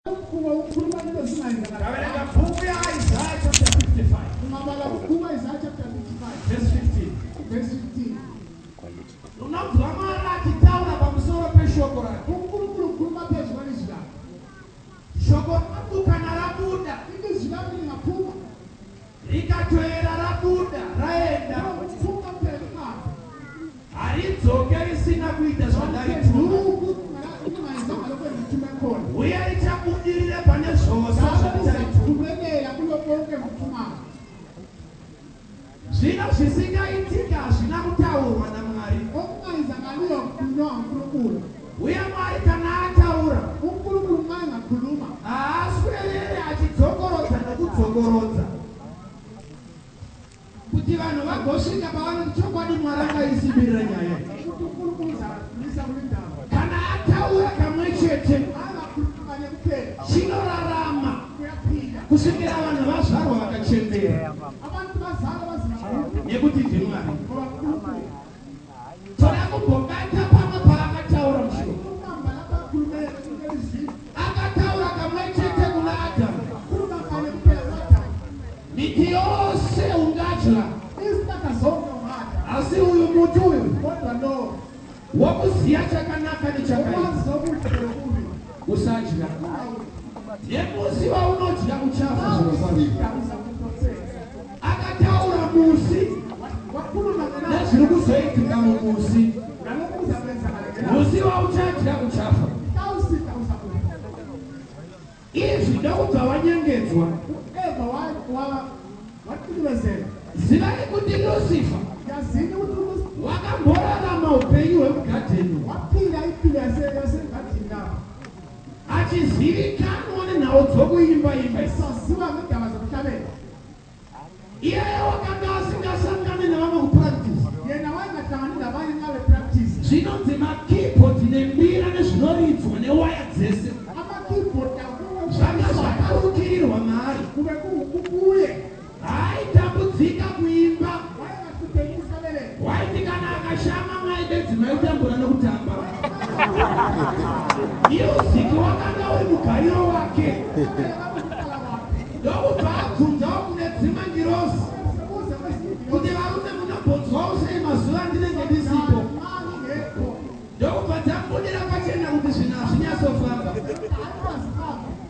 Ukhuluma into ezingayenzakali. Taverenga bhuku yaIsaya chapter 55 Ungabala bhuku Isaiah chapter 55 verse 15. Verse 15. Unonzwa Mwari achitaura pamusoro peshoko rake. UNkulunkulu ukhuluma phezu kwelizwi lakhe. Shoko rangu kana rabuda, Ilizwi lami lingaphuma, rikatoera rabuda raenda, kuphuma kuphela lihambe, haridzoke risina kuita zvandarituma, Lokhu kungayenzanga lokho engithume khona. Uye richabudirire pane zvose Njalo zvandicharituma. lizaphumelela kulo konke engikuthumayo. Zvino zvisingaitika hazvina kutaurwa naMwari. Okungayenzakaliyo kukhulunywa nguNkulunkulu. Uye Mwari kana ataura, uNkulunkulu uma engakhuluma, haaswerere achidzokorodza nokudzokorodza kuti vanhu vagosvika pavanoti chokwadi Mwari angaisimbirira nyaya iyi. Ukuthi uNkulunkulu uzamisa kule ndaba. Kana ataura kamwe chete, Angakhuluma kanye kuphela, chinorarama kuyaphila kusvikira vanhu vazvarwa vakachembera, abantu bazalwa bazimakhulu, nekuti ndiMwari. Ngoba uNkulunkulu. Toda kumbobata pamwe paakataura mushoko. Ukubamba lapho akhulume elizwini. Akataura kamwe chete kuna Adhamu: Khuluma kanye kuphela ku-Adamu. Miti yose ungadya, Izihlahla zonke ungadla, asi uyu muti uyu kodwa lo wokuziya chakanaka nechakaipa, okwazi okuhle nokubi, usadya. Ungawudli. Nemusi waunodya uchafa zvirokwazvo. Usidla uzakuprotheka. Akataura musi Wakhuluma ngelanga nezviri kuzoitika mumusi. Nalokhu kuzakwenzakala ngelanga. Musi wauchadya uchafa. Xa usidla uzakufa. Izvi ndokubva wanyengedzwa. U-Eva waqilibezela. Zivai kuti Lucifer Yazini ukuthi wakamborarama upenyu hwemugadheni, waphila impilo yasengadini lapho, achizivikanwa nenhau dzokuimba imba. Esaziwa ngendaba zokuhlabela. Iyeye wakanga asingasangani nevamwe kupractice. Yena wayengahlangani nabanye nxa bepractice. Zvinonzi makeyboard nembira nezvinoridzwa newaya dzese Ama-keyboard zvanga zvakarukirirwa maari. Kube kukuye. Haaitambudzika kuimba. Wayengahlupheki ukuhlabelela. Waiti kana akashama mai bedzi maitambura nokutamba. Music wakanga uri mugariro wake. Ndokubva abvunzawo kune dzimwe ngirozi Sebuza kwezinye kuti varume, munombonzwawo sei mazuva andinenge ndisipo? Ndokubva dzamubudira pachena kuti zvinhu hazvinyatsofamba.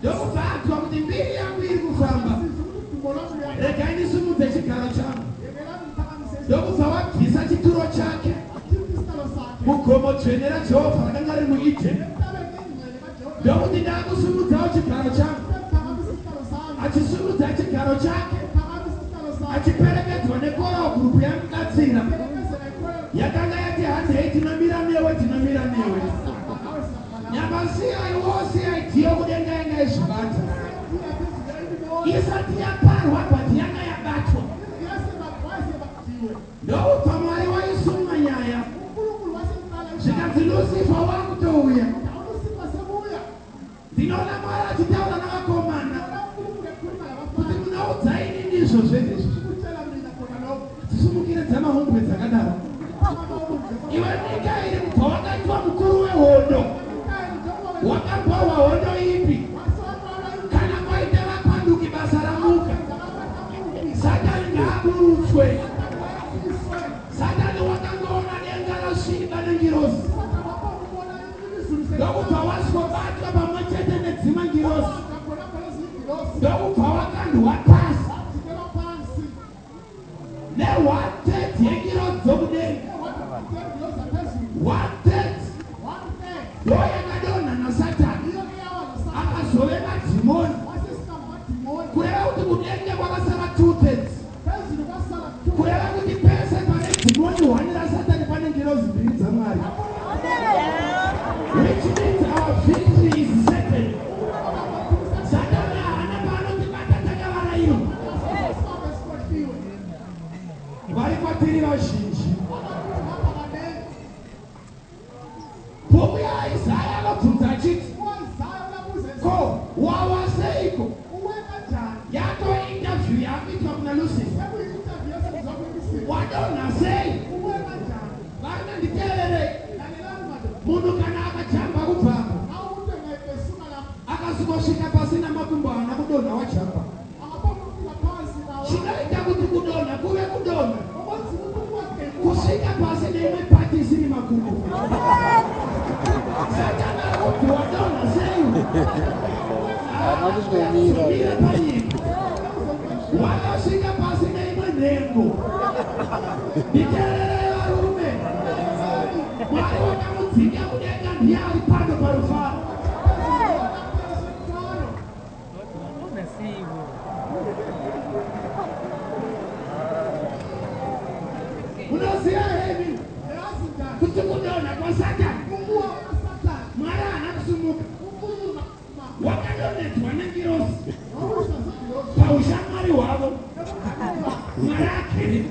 Ndokubva anzwa kuti mbiri yangu iri kufamba, regai ndisumudze chigaro changu. Ndokubva wabvisa chituro chake mugomo dzvene raJehovha rakanga riri muEdheni, ndokuti ndaakusumudzawo chigaro changu. Achisumudza chigaro chake achiperekedzwa nechoral group yamubatsira, yakanga yati handei, tinomira newe, tinomira newe. Nyamasiya iwose idea kudenga yanga izvibata isati yaparwa, but yanga yabatwa. Ndokubva Mwari waisuma nyaya, zvikanzi Lucifer wakutouya. Ndinoona Mwari achitaura navakomana kuti munoudza ini ndizvo zvese izvi, dzisumukire dzamahumbwe dzakadaro. Iwe Mikaeri, mubva wakaitwa mukuru wehondo, wakamborwa hondo ipi? Kana kwaita vapanduki, basa ramuka. Satani ngaaburutswe. Satani wakangoona denga rasviba nengirozi, ndokubva wasvobatwa pamwe chete nedzimwe ngirozi, ndokubva wakandwa pasi ne1/3 yengirozi dzokudenga. 1/3 ndo yakadonha naSatani, akazove madhimoni, kureva kuti kudenga kwakasara 2/3, kureva kuti pese pane dhimoni 1 raSatani pane ngirozi mbiri dzaMwari, which means our victory is certain. Satani haana paanotibata, takavarayirwa. Vari kwatiri vazhinji. Bhuku yaIsaya anobvunza achiti, ko wawa seiko? Yato interview yakuitwa kuna Lucifer. Wadonha sei? Varume, nditeererei. Munhu kana akajamba kubvapo, akasvika. Ukasvikosvika pasina makumbo haana kudonha wajamba. Chinoita kuti kudonha kuve kudonha kusvika pasi neimwe pati isiri makumbo. Satani ari kuti wadonha sei? Haana kusvomira. Mira panyika. Wakasvika pasi neimwe nhengo. Nditeererei varume. Mwari wakamudzinga kudenga ndiye ari pano parufaro. Munoziva here imi kuti kudonha kwaSatani Mwari haana kusumuka. Wakadonhedzwa nengirozi paushamwari hwavo. Mwari agere.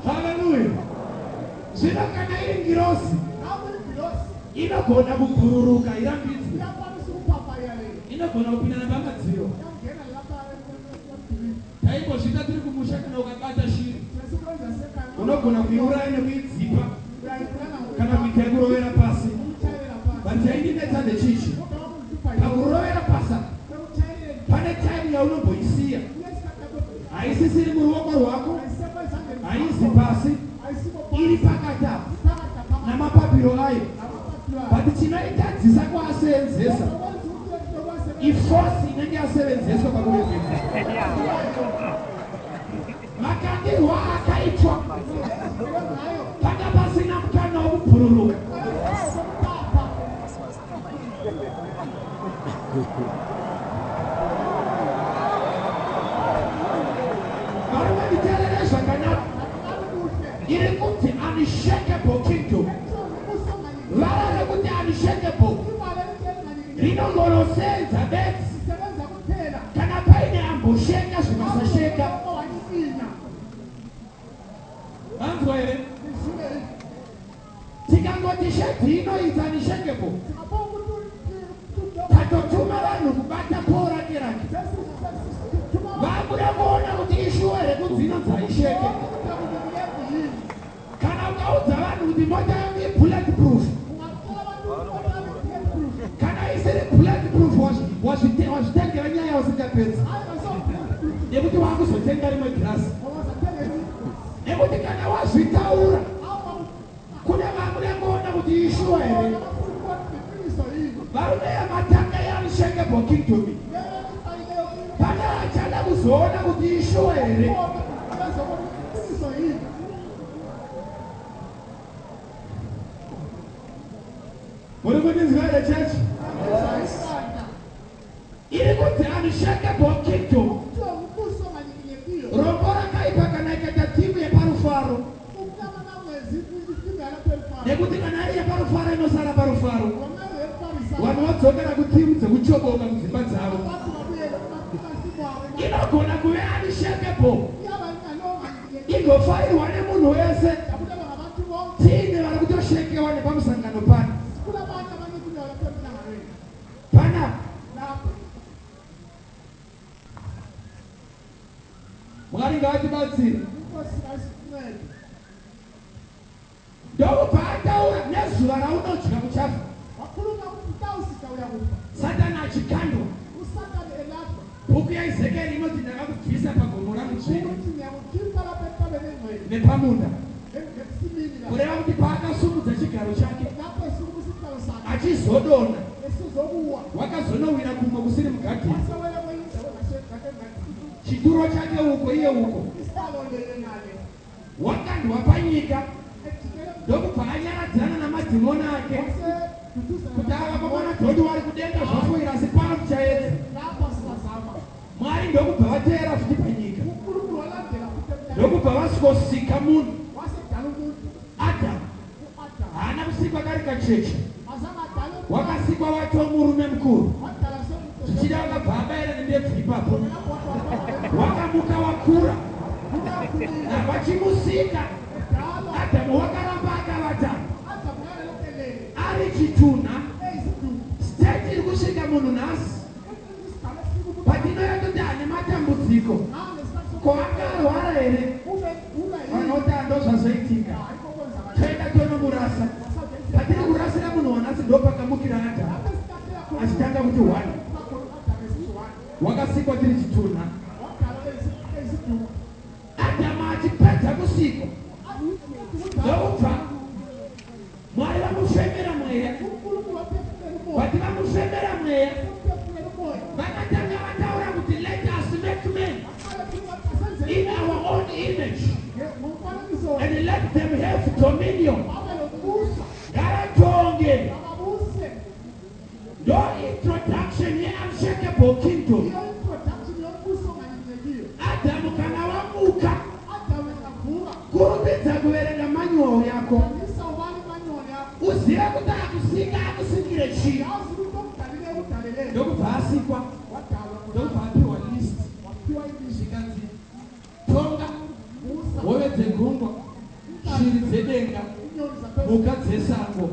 Haleluya. Zvino kana iri ngirozi inogona kubhururuka irambidzwe, inogona kupinda napamadziro. Taimbozviita tiri kumusha, kana ukabata shiri unogona kuiuraya nekuidzipa kana kuita yekurovera pasi. But chaindinetsa ndechichi, pakurovera pasi pane time yaunomboisiya, haisisiri muruoko rwako, haisi pasi, iri pakati apa namapapiro ayo. But chinoitadzisa kuasenzesa iforce inenge yasevenzeswa pakurevhedza. Makandirwa akaitwa panga pasina mukana wokubhururuka. Varume, nditeerere zvakanaka. Iri kunzi unshakable kingdom. Vara rekuti unshakable rinongorosenza bedzi kana paine ambosheka zvikasasheka. Manzwa here? Tikangoti shed inoita unshakable, tatotuma vanhu kubata pole rake rake, vakuda kuona kuti ishuwa here kunzi inonzi haisheke. Kana ukaudza vanhu kuti mota yangu ibullet proof, kana isiri bullet proof, wazvitengera nyaya usingapedzi, nekuti wakuzotenga rimwe girasi. Nekuti kana wazvitaura, kune vakuda kuona kuti ishuwa here. Varume, yamatanga yeunshakable kingdom, pane vachada kuzoona kuti ishuwa here. Muri kundinzwa here, chechi? Iri kunzi unshakable kingdom. Rombo rakaipa kana ikaita theme yeparufaro, nekuti kana iri yeparufaro inosara parufaro. Vanhu vadzokera kutheme dzekuchoboka mudzimba dzavo. Inogona kuve unshakable, igofarirwa nemunhu wese. Tiine vari kutoshekewa nepamusangano pano panapa. Mwari ngaatibatsire. Ndokubva ataura, nezuva raunodya uchafa. Satani achikandwa, bhuku yaEzekieri inoti, ndakakubvisa pagomo rangu dzvene nepamunda. Kureva kuti paakasumudza chigaro chake achizodonha, wakazonowira kumwe kusiri mugadheni. Chituro chake uko, iye uko wakandwa panyika. Ndokubva anyaradzana namadhimoni ake kuti ava vakomana dhodi wari kudenga zvafoira, asi pano tichaedza. Mwari ndokubva vateera futi panyika, ndokubva vasvikosika munhu Adhamu. Haana kusikwa kari kacheche, wakasikwa wacho murume mukuru. Zvichida wakabva abayira nendebvu ipapo, wakamuka wakura. Vachimusika Adhamu, wakaramba akavata ari chitunha. State iri kusvika munhu nhasi patinoyatoti ane matambudziko, ko akarwara. ndopakamukira Adhamu achitanga kuti one wakasikwa chiri chitunha. Adhamu achipedza kusikwa ndokubva Mwari vamufemera mweya. Vati vamufemera mweya, vakatanga vataura kuti let us make men in our own image and let them have dominion. Ngavatonge. Ndo introduction yeunshakable kingdom. Adhamu kana wamuka, kurumidza kuverenga manual yako uzive kuti akusika akusikire chii. Ndokubva asikwa, ndokubva apiwa list, zvikanzi tonga hove dzegungwa, shiri dzedenga, mhuka dzesango.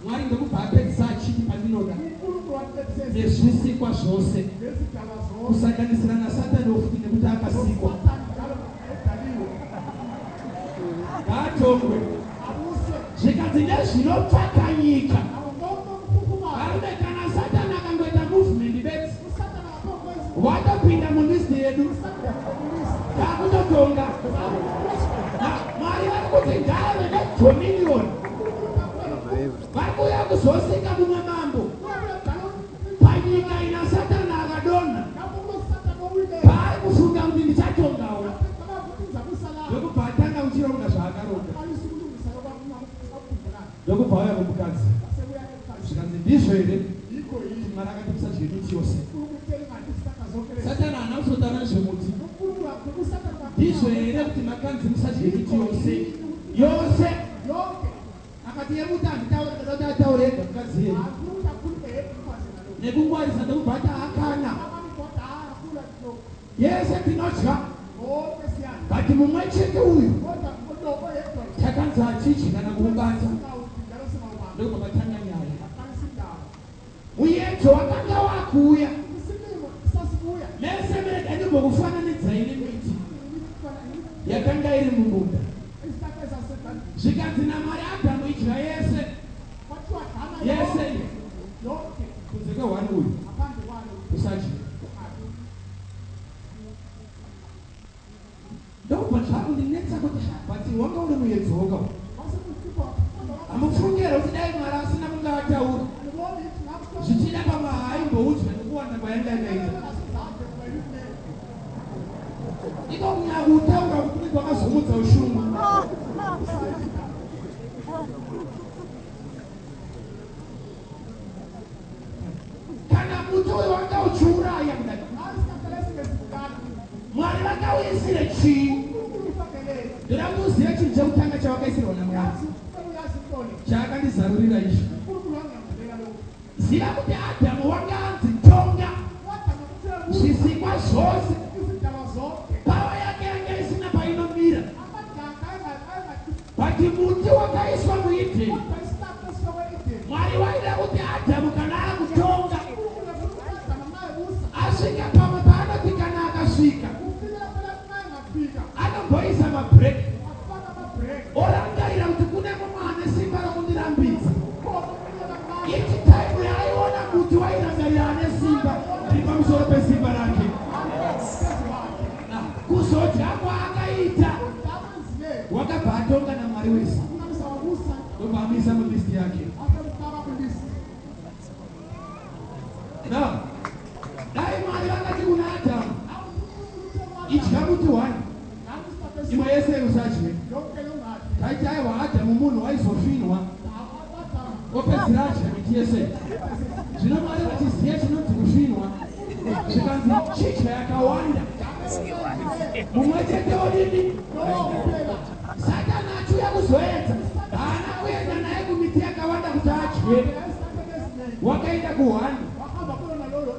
Mwari ndokubva apedzisa achiti pandinoda nezvisikwa zvose kusanganisira naSatani futi nekuti akasikwa ngaatongwe. Zvikanzi nezvinopfaka nyika. Varume, kana Satani akangoita movement bedzi, watopinda mulist yedu, takutotonga. Mwari vari kuti ngaave nedominion. Vari kuuya kuzosika mumwe mambo panyika ina Satani akadonha paari kufunga kuti ndichatongawo, ndokubva atanga kuchironga zvaakaronga, ndokubva auya kumukadzi, zvikanzi ndizvo here kuti Mwari akati musadye miti yose? Satani haana kuzotaura nezvemuti. Ndizvo here kuti makanzi musadye miti yose yose? Akati yemuti handitaure, ndoda kuti ataure ega mukadzi iyeye nekungwarisa, ndokubva ati hakana yese tinodya, but mumwe chete uyu takanzi hachidyi kana kuubata. Ndokubva patanga nyaya. Muyedzo wakanga wakuuya. Mese merega ndimbokufananidzai nemiti yakanga iri mumunda. Zvikanzi naMwari, Adhamu, idya yese yese iyi kunze kwehwani uyu usadye. Ndokubva zvakundinetsa kuti but wanga uri muyedzo woga. Hamufungi here kuti dai Mwari asina kunge ataura, zvichida pamwe haaimboudzwa nekuwanda kwayanga yakaita? Iko kunyanya kutaura kuti kunenge kwakazomutsa ushungu. Kana muti uyu wanga uchiuraya kudai, Mwari vakauisire chii? Ndoda kuti uzive chinhu chekutanga chawakaisirwa naMwari chaakandizarurira izvi. Ziva kuti Adhamu wanga anzi tonga zvisikwa zvose. Power yake yanga isina painomira, but muti wakaiswa muEdheni, Mwari waida kuti Adhamu kana akutonga asvika pamwe paanoti kana akasvika anomboisa mabreak, orangarira kuti kune mumwe ane simba rokundirambidza. Each time yaaiona muti wairangarira ane simba riri pamusoro pesimba rake. Kuzodya kwaakaita, wakabva atonga naMwari wese, ndobva amuisa mulist yake. Now dai Mwari vakati kuna Adhamu, idya muti one, imwe yese usadye, taiti aiwa, Adhamu munhu waizofinwa opedzera adya miti yese. Zvino Mwari vachiziva chinonzi kufinwa, zvikanzi chidya yakawanda, mumwe chete odini. Satani achiuya kuzoedza, haana kuenda naye kumiti yakawanda kuti adye, wakaenda kuhwani.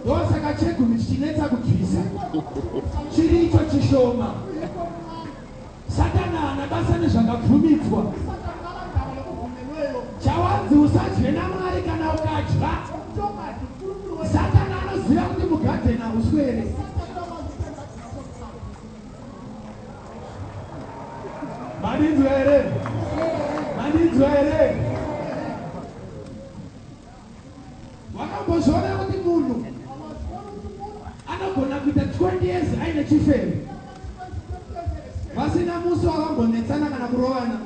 Ndosaka chegumi chichinetsa kubvisa, chiri icho chishoma. Satani haana basa nezvakabvumidzwa. Chawanzi usadye naMwari, kana ukadya, Satani anoziva kuti mugadheni hauswere. Mandinzwa here? Mandinzwa here? nechifeve vasina musi wavambonetsana kana kurovana,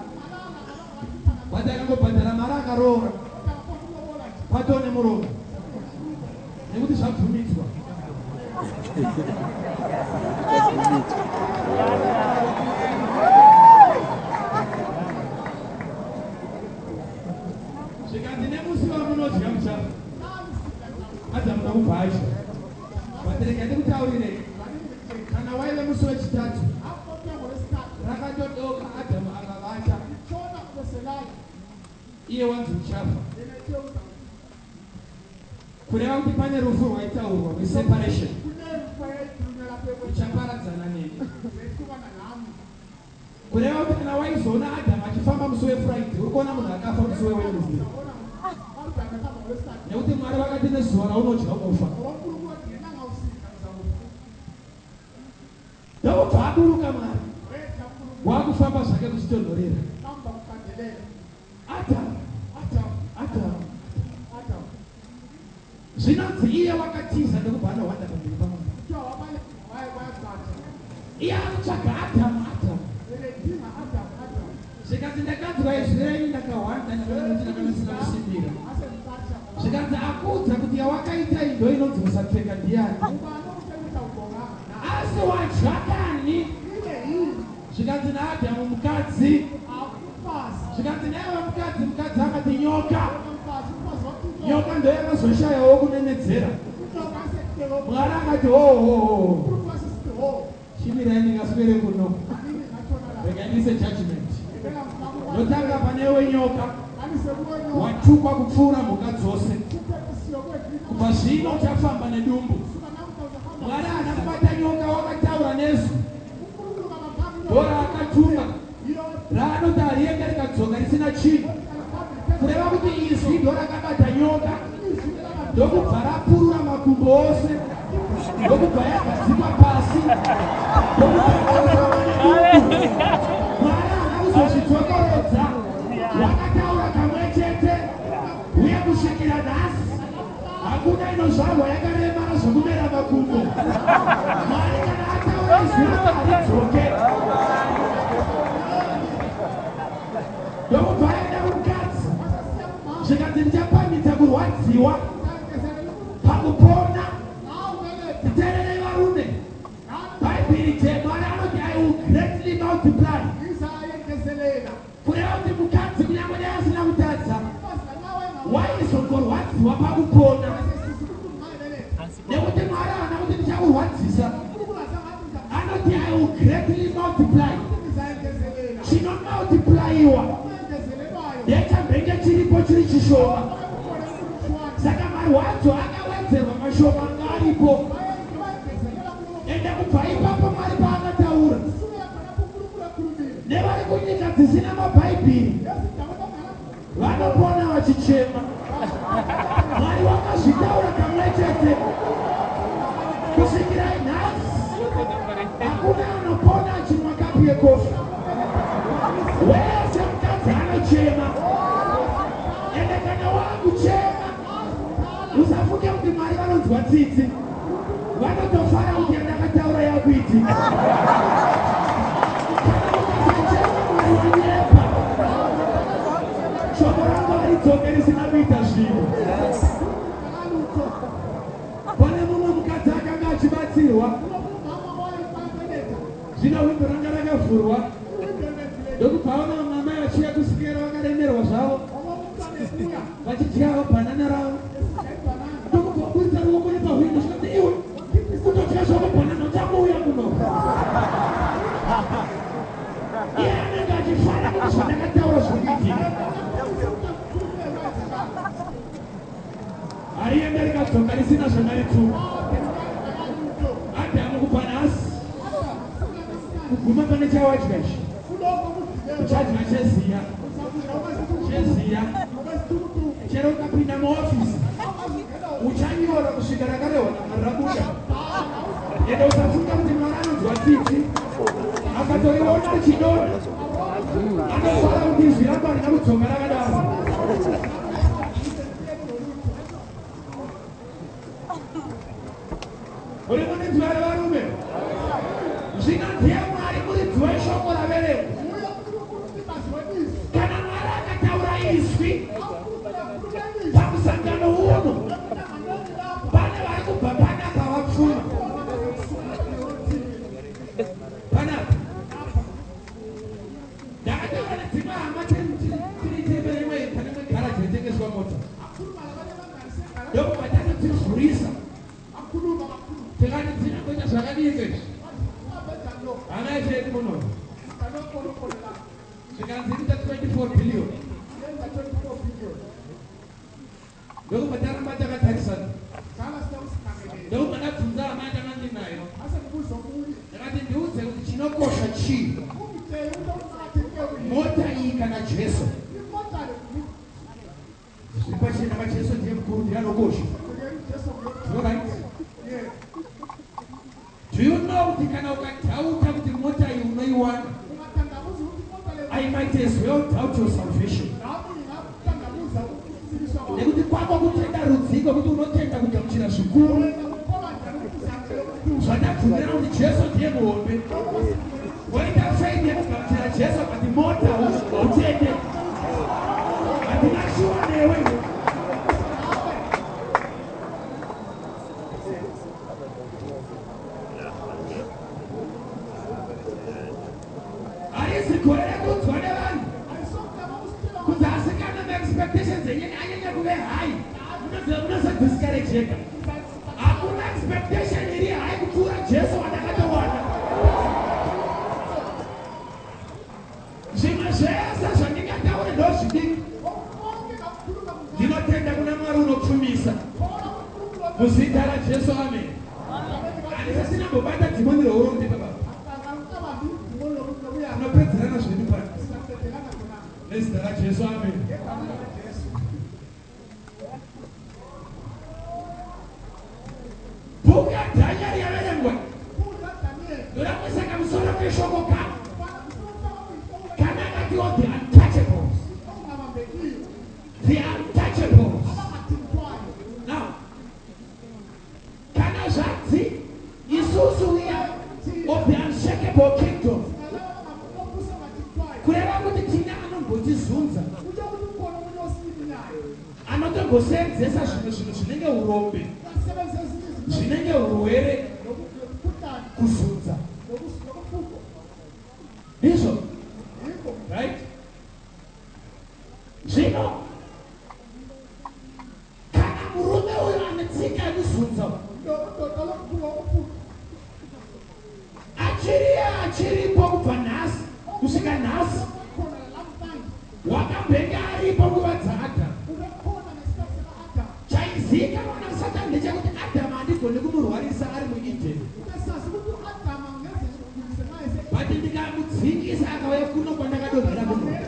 but akangobhadhara mari akaroora, kwatoo nemuromo nekuti zvabvumidzwa. Zvikanzi nemusi wamunodya muchafa. Adhamu ndakubva adya. Vatereka, ndikutaurirei, kana waive musi wechitatu rakatodoka, Adhamu akavata, iye wanzi uchafa, kureva kuti pane rufu rwaitaurwa rweseparation, uchaparadzana neni. Kureva kuti kana waizoona Adhamu achifamba musi weFriday, uri kuona munhu akafa musi weWednesday, nekuti Mwari vakati nezuva raunodya unofa. Ndokubva aburuka Mwari, wakufamba zvake kuchitonhorera. Adhamu, Adhamu, Adhamu. Zvinonzi iye wakatiza ndokubva anohwanda pamberi paMwari. Iye akutsvaga Adhamu, Adhamu. Zvikanzi ndakanzwa izwi renyu, ndakahwanda ndakaona kuti ndakanga ndisina kusimbira. Zvikanzi akuudza kuti yawakaita iyi ndo inonzi musapfeka ndiani? Asi wadya kani? Zvikanzi naAdhamu mukadzi. Zvikanzi naiwe mukadzi, mukadzi akati nyoka. Nyoka ndo yakazoshayawo kunenedzera. Mwari akati hohoho, chimirai ndingaswere kuno, regai ndiise judgment. Ndotanga pane wenyoka, watukwa kupfuura mhuka dzose, kubva zvino uchafamba nedumbu. Mwari haana kubata nyoka, wakataura nezwi ndo raakatuma raanoti hariende rikadzoka risina chinhu, kureva kuti izwi ndo rakabata nyoka, ndokubva rapurura makumbo ose, ndokubva yagadzikwa pasi, ndokubva yafamba nedumbu. Mwari haana kuzozvidzokorodza, wakataura kamwe chete, uye kusvikira nhasi hakuna inozvarwa yakaremara zvokumera makumbo. Mwari kana ataura izwi rake haridzoke. Ndokubva aenda kumukadzi, zvikanzi ndichapamhidza kurwadziwa pakupona. Titeererei varume, Bhaibheri je Mwari anoti, "I will greatly multiply," kureva kuti mukadzi kunyange dai asina kutadza waizongorwadziwa pakupona, nekuti Mwari haana kuti ndichakurwadzisa, anoti, "I will greatly multiply." Chinomultiplyiwa ndechambenge chiripo chiri chishoma, saka marwadzo akawedzerwa mashoma anga aripo. Ende kubva ipapo Mwari paakataura, nevari kunyika dzisina mabhaibheri vanopona vachichema. Mwari wakazvitaura kamwe chete, kusvikirai nhasi hakuna anopona achinwa kapu yekofi. Wese mukadzi anochema. Ende kana waakuchema, usafunge kuti Mwari vanonzwa tsitsi, vanotofara kuti yandakataura yakuitika. Kana ukasachema, Mwari wanyepa, shoko rangu haridzoke risina kuita zvinhu. Pane mumwe mukadzi akanga achibatsirwa, zvino windo ranga rakavhurwa, ndokubva aona vamwe amai vachiuya kusikera vakaremerwa zvavo vachidyawo bhanana ravo, ndokubva waburitsa ruoko nepahwindo, zvikati iwe kutodya zvako bhanana uchangouya muno. Iye anenge achifara kuti zvandakataura zviri kuitika. Hariende rikadzoka risina zvandarituma. Adhamu kubva nhasi kuguma pane chawadya ichi, uchadya cheziya, cheziya. Chero ukapinda muofisi uchanyora kusvika rakarehwa naMwari rabuda. Ende usafunga kuti Mwari anonzwa tsitsi, akatoriona richidonha anofara kuti izwi rangu harina kudzoka rakadaro. Uri mundinzwa here varume? dzakaiswa mota. Ndokubva tatodzivhurisa tikati dzinongoita zvakadii izvi. Hana yechedu muno zvikanzi inoita 24 billion. Ndokubva taramba takatarisana. Ndokubva ndabvunza hama yandanga ndinayo ndakati ndiudze kuti chinokosha chii, mota iyi kana Jesu? Zviri pachena paJesu ndiye mukuru, ndiye anokosha. Alright. Do you know kuti kana ukadhauta kuti mota iyi unoiwana, I might as well doubt your salvation. Nekuti kwako kutenda rudziko kuti unotenda kugamuchira zvikuru zvandabvumira kuti Jesu ndiye muhombe, woita faith yekugamuchira Jesu, but mota hautende. Handina shuwa newe. Harisi gore rekunzwa nevanhu kuti asikana maexpectations enyeni anyanya kuve high, munozodiscourageka. Hakuna expectation iri high kupfuura Jesu wandakatowana. Zvimwe zvese zvandingataure ndo zvidiki. Ndinotenda kuna Mwari unopfumisa muzita raJesu, amen. Handisasina mbobata dhimoni reurombe baba, tinopedzerana zvedu pano nezita raJesu, amen. Bhuku yaDhanieri yaverengwa. Ndoda kuisa kamusoro keshoko kako kana akatiwo the untouchables, the untouchables. Now kana zvanzi isusu we are of the unshakable kingdom, kureva kuti tina anombotizunza, anotombosenzesa zvimwe zvinhu zvinenge urombe, zvinenge urwere, kuzunza ndizvo, right? Zvino kana murume uyo ane tsika yekuzunza achiriye achiripo kubva nhasi kusvika nhasi, wakambenge aripo nguva dzaAdhamu. Chaizivikanwa naSatani ndechekuti Adhamu handigoni kumurwarisa ari muEdeni, but ndikamudzingisa akauya kuno kwandakadonhera kuno,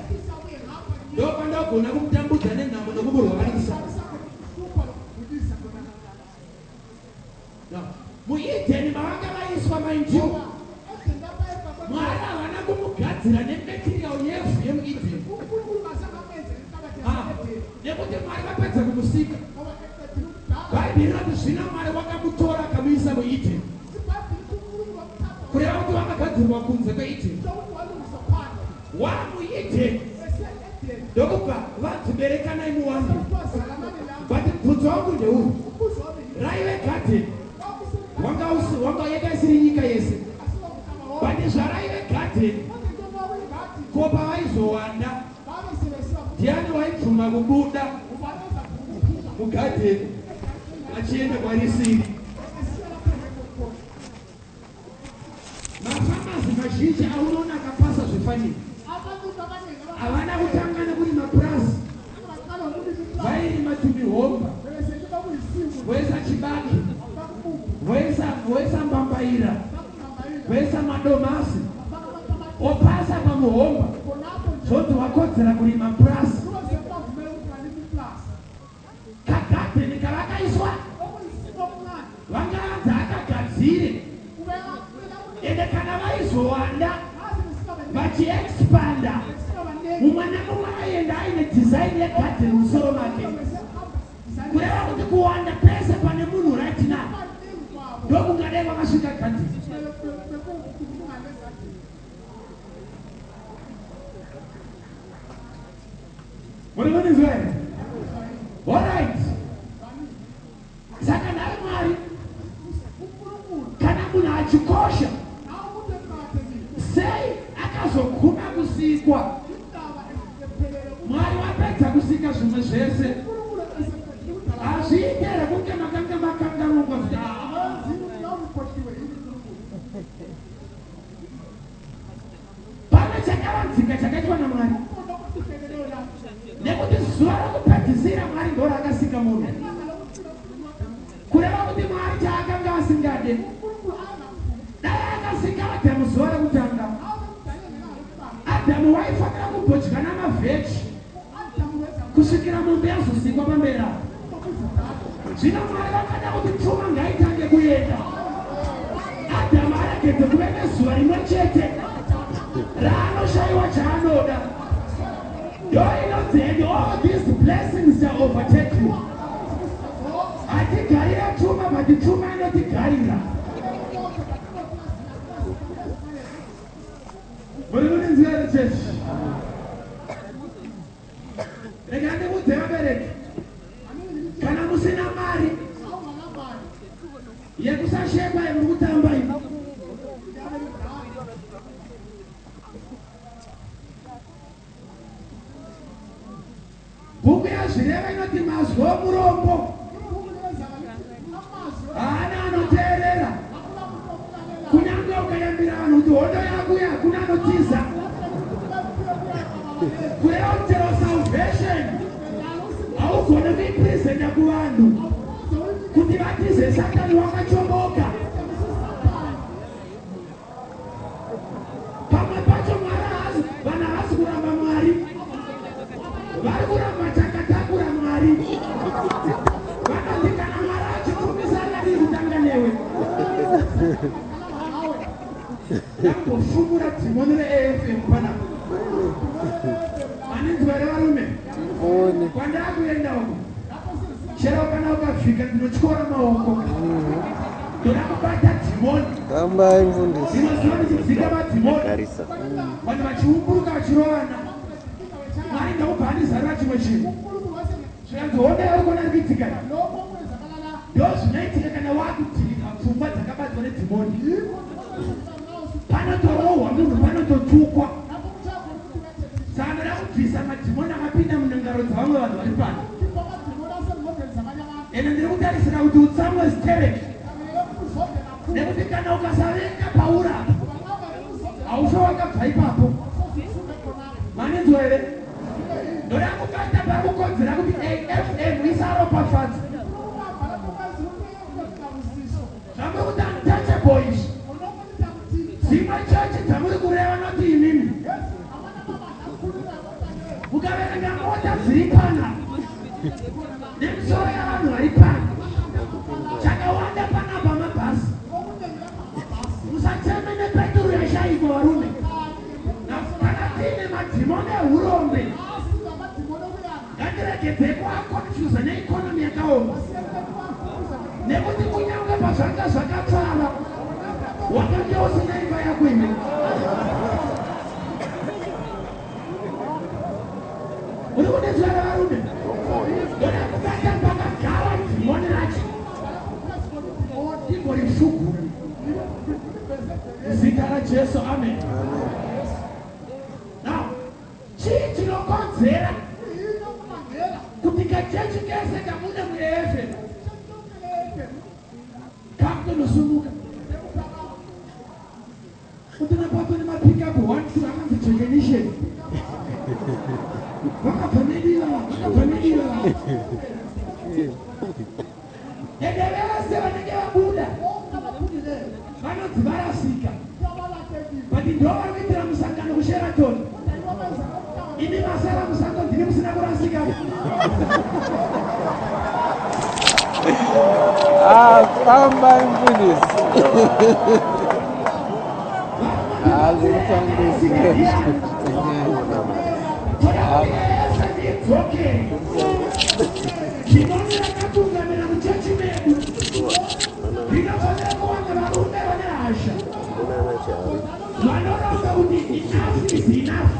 ndokwandagona kumutambudza nenhamo nokumurwarisa. Now, muEdeni mavanga vaiswa, mind you, Mwari havana kumugadzira nematerial yevhu yemuEdeni. Ah, nekuti Mwari vapedza kumusika, Bhaibheri rinoti zvino Mwari wakamutora akamuisa muEdeni, kureva kuti wakagadzirwa kunze kweEdeni. WamuEdeni ndokubva vanzi berekanai muwande. But mubvunzo wangu ndeuyu: raive garden, wanga yanga isiri nyika yese, but zvaraive garden, ko pavaizowanda ndiani waibvuma kubuda mugadheni achienda kwarisiri? Mafamazi mazhinji aunoona akapasa zvefarming havana kutanga nekurima purazi. Vairima tumihomba, voisa chibage, voisa mbambaira, voisa madomasi, opasa pamuhomba, zvonzi wakodzera kurima purasi. Kagadheni kavakaiswa vangaanzi akagadzire, ende kana vaizowanda vachiexpanda, mumwe nemumwe aienda aine design yegadheni musoro make, kureva kuti kuwanda pese pane munhu right now ndokungadai kwakasvika gadheni. Muri kunizwa here? Alright, saka nhai Mwari, kana munhu achikosha sei akazoguma kusikwa? Mwari wapedza kusika zvimwe zvese. Hazviite here kunge makanga makanganwa kuti "Ah, pane chakavanzika chakaitwa naMwari, nekuti zuva rokupedzisira Mwari ndo raakasika munhu. Kureva kuti Mwari chaakanga asingade, dai akasika Adhamu zuva rekutanga, Adhamu waifanira kumbodya namavheji kusvikira mombe yazosikwa pamberi apo. Zvino Mwari vakada kuti pfuma ngaitange kuenda, Adhamu aregedze kuve nezuva rimwe chete raanoshayiwa chaanoda. Ndo inonzi, "And all these blessings shall overtake you." Hatigarire pfuma, but pfuma inotigarira. Muri kundinzwa here, chechi? Rega ndikudze vabereki, kana musina mari yekusashekwa yemuri kutamba imi, bhuku yaZvireva inoti mazwi omurombo haana anoteerera. Kunyange ukayambira vanhu kuti hondo yakuya, hakuna anotiza. Kureva kuti chero salvation haugone kuipresenta kuvanhu kuti vatize Satani wakachomoka. Pamwe pacho Mwari haasi, vanhu havasi kuramba Mwari, vari kuramba chakatakura Mwari. Vanoti kana Mwari achipfumisa, akadii kutanga newe? Ndambofumura dhimoni reAFM panapa. Maninzwa here, varume? One. Kwandakuenda uko, chero kana ukasvika, ndinotyora maoko. Ndoda kubata dhimoni. Fambai, mfundisi. Ndinoziva ndichidzika madhimoni, Garisa. vanhu vachiumburuka vachirovana. Mwari ndakubva andizarura chimwe chinhu, zvikanzi hondo yauri kuona iri kuitika, ndo zvinoitika kana wakudzivika pfungwa dzakabatwa nedhimoni. Panotorohwa munhu, panototukwa. Saka ndoda kubvisa madhimoni akapinda munhangaro dzavamwe vanhu vari pano. Ende ndiri kutarisira kuti utsamwe stereki, nekuti kana ukasavenga paura, haufe wakabva ipapo. Maninzwa here? Ndoda kubata pari kukonzera kuti AFM isaropafadza. Zvamuri kuti untouchable izvi, dzimwe chechi dzamuri kureva noti imimi mukaverenga mota dziri pana nemisoro yavanhu vari pano, chakawanda panapa mabhasi. Musacheme nepeturu yashayikwa, varume. Kana tiine madhimoni ehurombe, ngatiregedzei kuaconfusa neeconomy yakaoma, nekuti kunyange pazvanga zvakapfava, wakange usina imba yako ime. Uri kundinzwa, varume? Ndoda kubata pakagara dhimoni racho, timborifugura zita raJesu. Amen. Now, chii chinokonzera kuti kachechi kese kabude muAFM kakutonosumuka kuti napato nemapickup one two akanzi Jekenation, vakabva nediva, vakabva nediva? Ende vese vanenge vabuda vanonzi varasika, but ndo vari kuitira musangano kuSheraton. Imi masara musango, ndini musina kurasika. Ah, fambai, mfundisi. Ah, zvekutambisa. Dzokeri dhimoni rakatungamira muchechi medu rinofanira kuwana varume vane hasha vanoramba kuti enough is enough,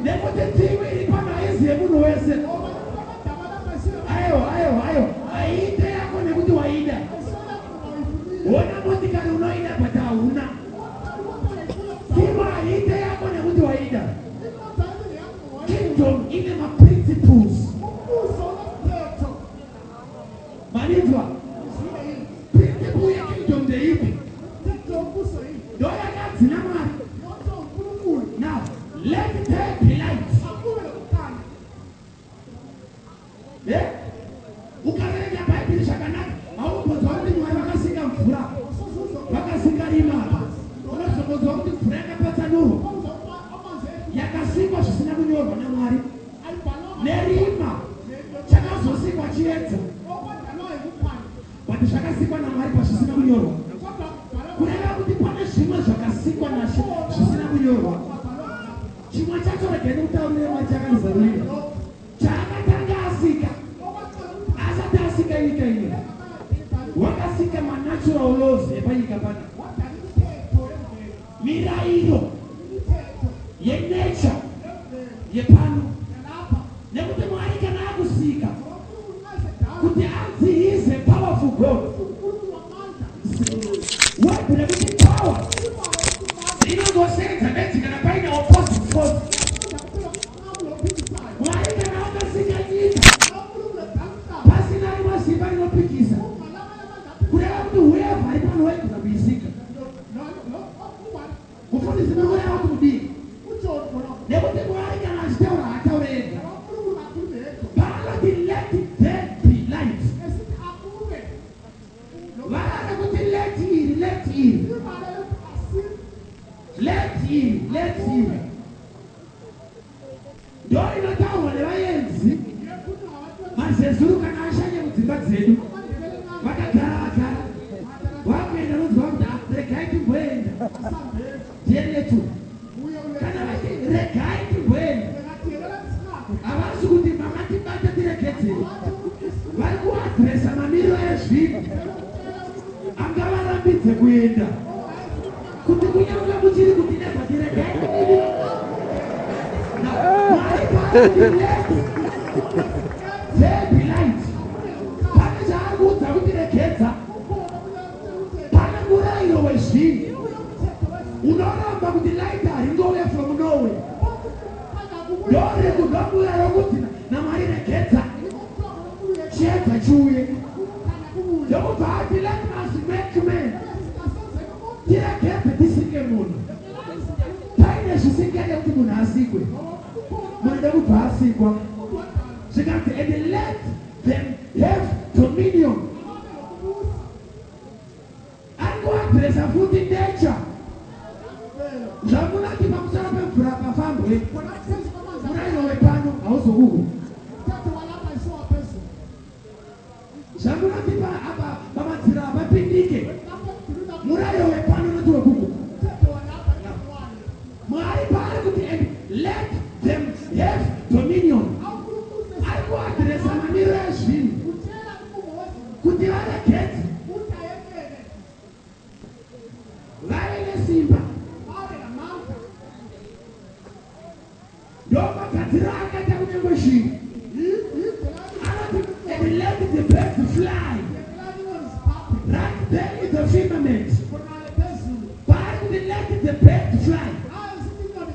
nekuti timu iri pano haizi yemunhu wese. Aiwa, aiwa, aiwa, haiite yako nekuti waida. Wona motikari unoida, but hauna timu. Haiite yako nekuti waida. Kingdom ine maprinciples. Ukaverenga Bhaibheri zvakanaka, haumbonzwa kuti Mwari vakasika mvura, vakasika rima apa. Unozongonzwa kuti mvura yakapatsanurwa, yakasikwa zvisina kunyorwa naMwari, nerima chakazosikwa chiedza, but zvakasikwa naMwari pazvisina kunyorwa. Kureva kuti pane zvimwe zvakasikwa naShe zvisina kunyorwa. Chimwe chacho regai ndikutaurire Mwari chaakandizarurira. Chaakatanga asika asati asika nyika ino, wakasika manatural laws epanyika pano, mirayiro yenature yepano. Nekuti Mwari kana akusika kuti anzi he is a powerful God, word rekuti power rinongosevenza bedzi kana paine opposite force. Mwari kana akasika nyika pasina rimwe simba rinopikisa, kureva kuti whoever ari pano waigona kuisika. Mufundisi, muri kureva kuti kudii? Nekuti Mwari kana achitaura haataure ega. Paanoti let there be light, vara rekuti let iri, let iri, let iri, let iri ndo inotaurwa nevaenzi mazezuru kana ashanye mudzimba dzedu, vakagara vagara vakuenda, nonzwa kuti, "Ah, regai timboenda tiendetu." Kana vati regai timboenda, havasi kuti makatibata tiregedzei. Vari kuaddressa mamiriro ezvinhu angavarambidze kuenda, kuti kunyange muchiri kuti nebva tiregai kudini. Mwari paanoti let there be light, pane chaari kuudza kuti regedza. Pane murayiro wezvinhu unoramba kuti light haringouya from nowhere. Ndorimurayiro kuti naMwari regedza chiedza chiuye. Ndokubva ati let us make man, tiregedze tisike munhu. Paine zvisingade kuti munhu asikwe, munhu ndokubva asikwa. Zvikanzi and let them have dominion. Ari kuaddressa futi nature. Zvamunoti pamusoro pemvura pafambwe, murayiro wepano hauzokuhwi. Zvamunoti apa pamadziro hapapindike, murayiro wepano unoti wekuku. Mwari paari kuti and let them have dominion, ari kuaddressa mamiriro ezvinhu kuti varegedze vave nesimba. Ndomagadziro akaita kunyange shiri. Anoti and let the birds fly right there in the firmament. Paari kuti let the bird fly,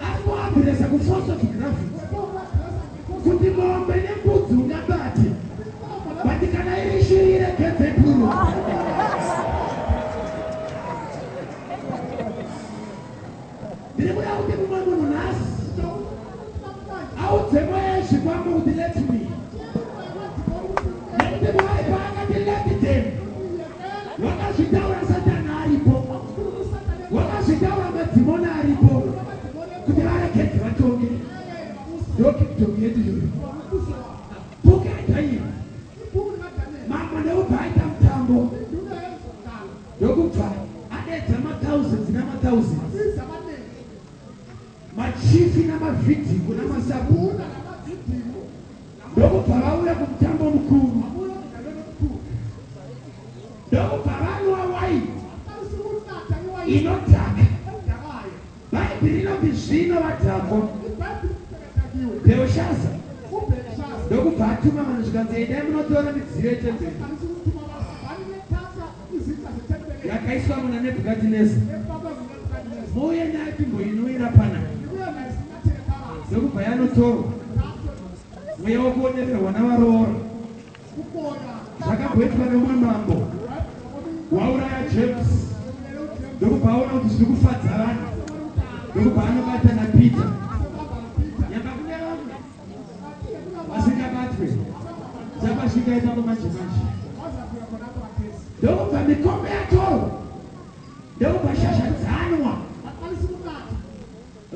ari kuaddressa kuforce of gravity, kuti mombe nembudzi ungabate, but kana iri shiri iregedze ibhururuka. Ndiri kuda kuti mumwe munhu nhasi audze mweya yezvikwambo kuti let me, nekuti Mwari paakati let them, wakazvitaura Satani aripo, wakazvitaura madhimoni aripo, kuti varegedze vatonge. Ndo kingdom yedu iyoyo. Bhuku yaDhanieri, mambo ndokubva aita mutambo, ndokubva adedza mathousands namathousands, machifi namavhidhiku namasabhuku, ndokubva vauya kumutambo mukuru, ndokubva vanwa waini inodhaka. Bhaibheri rinoti zvino vadhakwa, Bheushaza ndokubva atuma vanhu, zvikanzi endai munotora midziyo yetemberi yakaiswa muna Nebhukadhineza, muuye nayo timboinwira panapa. Ndokubva yanotorwa. Mweya wokuonererwa navaroora zvakamboitwa nemumwe mambo wauraya James, ndokubva aona kuti zviri kufadza vanhu, ndokubva anobata naPeter. Nyamba kune vamwe vasingabatwe. Chapasvika ipapo manje manje. Ndokubva mikombe yatorwa, ndokubva shasha dzanwa.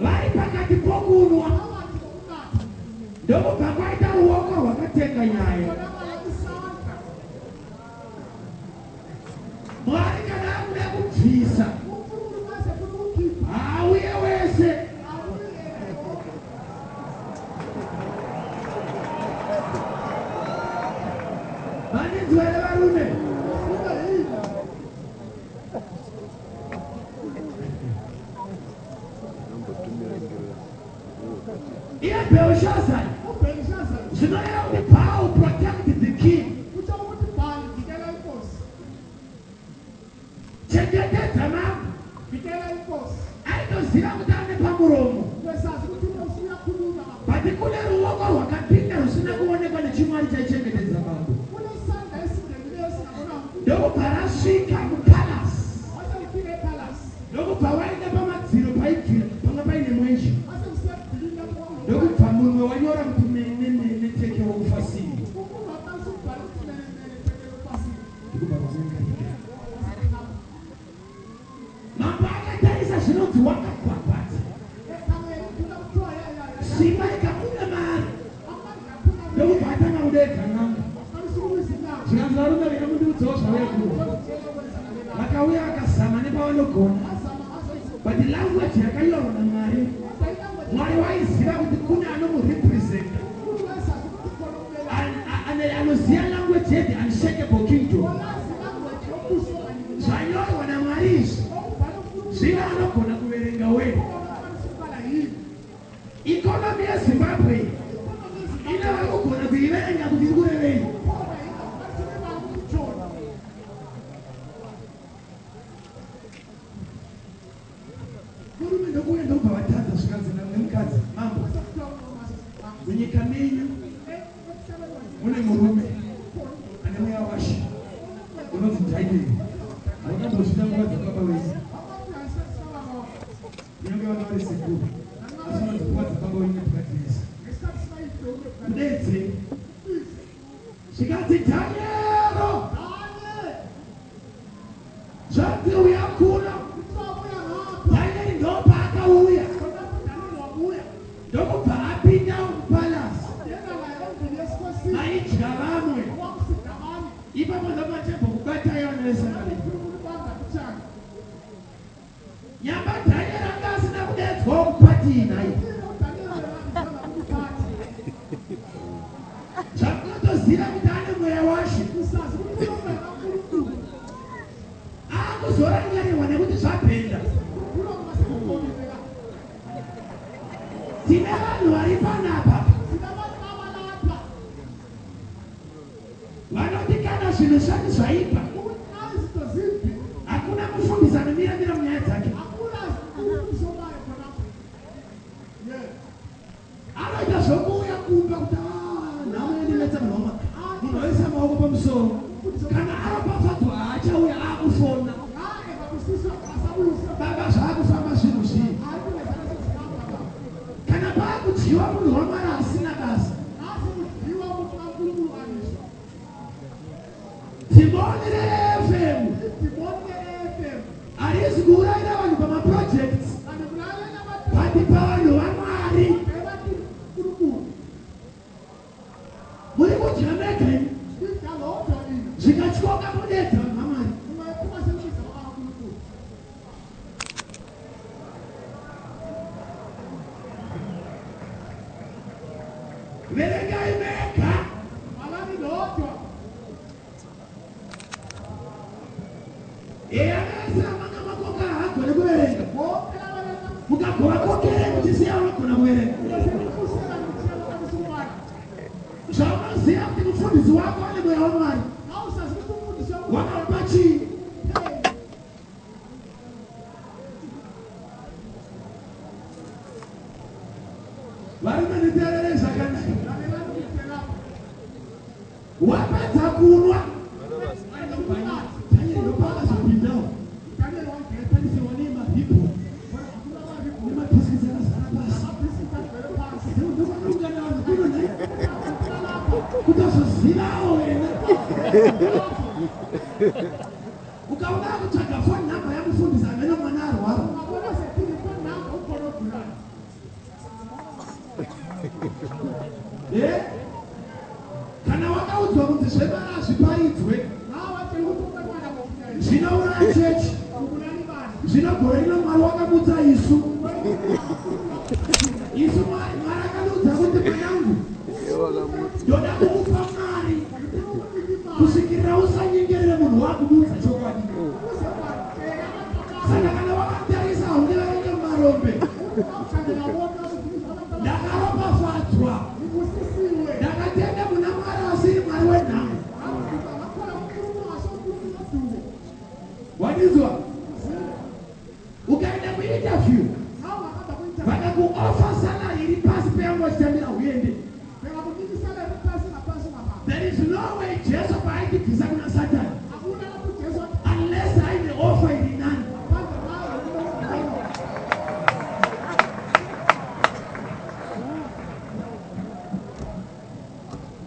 Vari pakati pokunwa, ndokubva kwaita ruoko rwakatenga nyaya. Mwari kana akuda kubvisa, haauye wese. Mandinzwa here varume? Iye Belshazzar zvinoreva kuti Baal protect the king. Chengetedza mambo. Aitoziva kuti ane pamuromo. But kune ruoko rwakapinda rusina kuonekwa nechimwari chaichengetedza mambo. Ndokubva rasvika mupalace. Ndokubva waenda pamadziro paibvira panga paine mwenje. Ndokubva munwe wanyora kuti mene mene tekero ufasini. Ndokubva vamuunganidza. Mambo akatarisa zvinonzi wakagwagwadza. Simba rikabuda maari. Ndokubva atanga kudeedza n'anga. Zvikanzi varume vena mundiudzawo zvauya kuno. Vakauya vakazama nepavanogona. But language yakanyorwa naMwari, Mwari waiziva kuti kune anomurepresenta anoziva language yethe unshakable kingdom. Zvanyorwa naMwari izvi zvino anogona kuverenga wega. Economy yeZimbabwe ine vari kugona kuiverenga kuti iri kurevei. Murume ndokuuya ndokubva vatadza zvikanzi nemukadzi, Mambo, munyika menyu mune murume ane mweya washe unonzi Dhanieri. Wakambozvida nguva dzababa wenyu. Kunyange vanga vari sekuru, asi unonzi nguva dzababa wenyu Nebhukadhineza. Mudeedzei. Zvikanzi Dhaniero! Zvanzi uya kuno. Dhanieri ndopaakauya. Ndokubva apinda mupalace. Maidya vamwe. Ipapo ndopachebva kubatai vana veSamaria. Nyamba Dhanieri anga asina kudeedzwawo kupati iyi nhai. Zvamunotoziva kuti ane mweya waShe. Akuzorangarirwa nekuti zvabhenda. Tine vanhu vari panapa vanoti kana zvinhu zvisati zvaipa hakuna mufundisi anomira mira munyaya dzake. Anoita zvokuuya kumba kuti ah, nhamo yandinetsa munhu wamwari. Munhu oisa maoko pamusoro. Kana aropafadzwa haachauya akufona. Baba zvaakufamba zvinhu zvii? Kana paakudyiwa munhu wamwari asina basa. Dhimoni reAFM harisi kuurayira vanhu pamaprojects but pavanhu vaMwari. Muri kudya mega imi zvikatyoka modeedza vanhu vaMwari. Verengai mega. Eya vese vamanga makoka haagone kuverenga. Mukagova kokere muchisiya vanogona kuverenga. Zvaunoziva kuti mufundisi wako ane mweya waMwari. Wakamupa chii? Varume nditeererei zvakanaka. Wapedza kunwa. Daniel ndopaakazopindawo. Parise wanei maripo nemabhisikitsi akazara pasi. Ndokwanoungana vanhu kuno nhai. Kutosvika Ukazozivawo wena, ukaona kutsvaga phone number yamufundisi, amene mwana arwara. Ungabona sephinde phone number ukhona ogulayo. E, kana wakaudzwa kunzi zvemari hazviparidzwe, Nawe watshela ukuthi umntwana ngokunyanya zvinouraya chechi. ubulala ibandla. Zvino gore rino Mwari wakamutsa isu. Isu Mwari akatiudza kuti, "Mwanangu, ndoda kukupa Mwari kusvikirira usanyengerere munhu wakumutsa chokwadi." Ukuze ungatshela abantu. Saka kana wakatarisa, haundiverenge mumarombe. Awukhangela bonke abantu. Ndakaropafadzwa. Ngibusisiwe. Ndakatenda muna Mwari asiri Mwari wenhamo. Ngakholwa kuNkulunkulu ngasoNkulunkulu odumo. Wandinzwa? Ukaenda kuinterview, Nawe ungahamba ku-interview, vakakuoffer salary iri pasi peyangu vachitambira, huende. Bengakunika isalary phansi ngaphansi, ungahamba. There is no way Jesu paaitibvisa kuna Satani Akuna lapho uJesu wathi unless aine offer iri nani. ngaphandle nawe kunokukhona.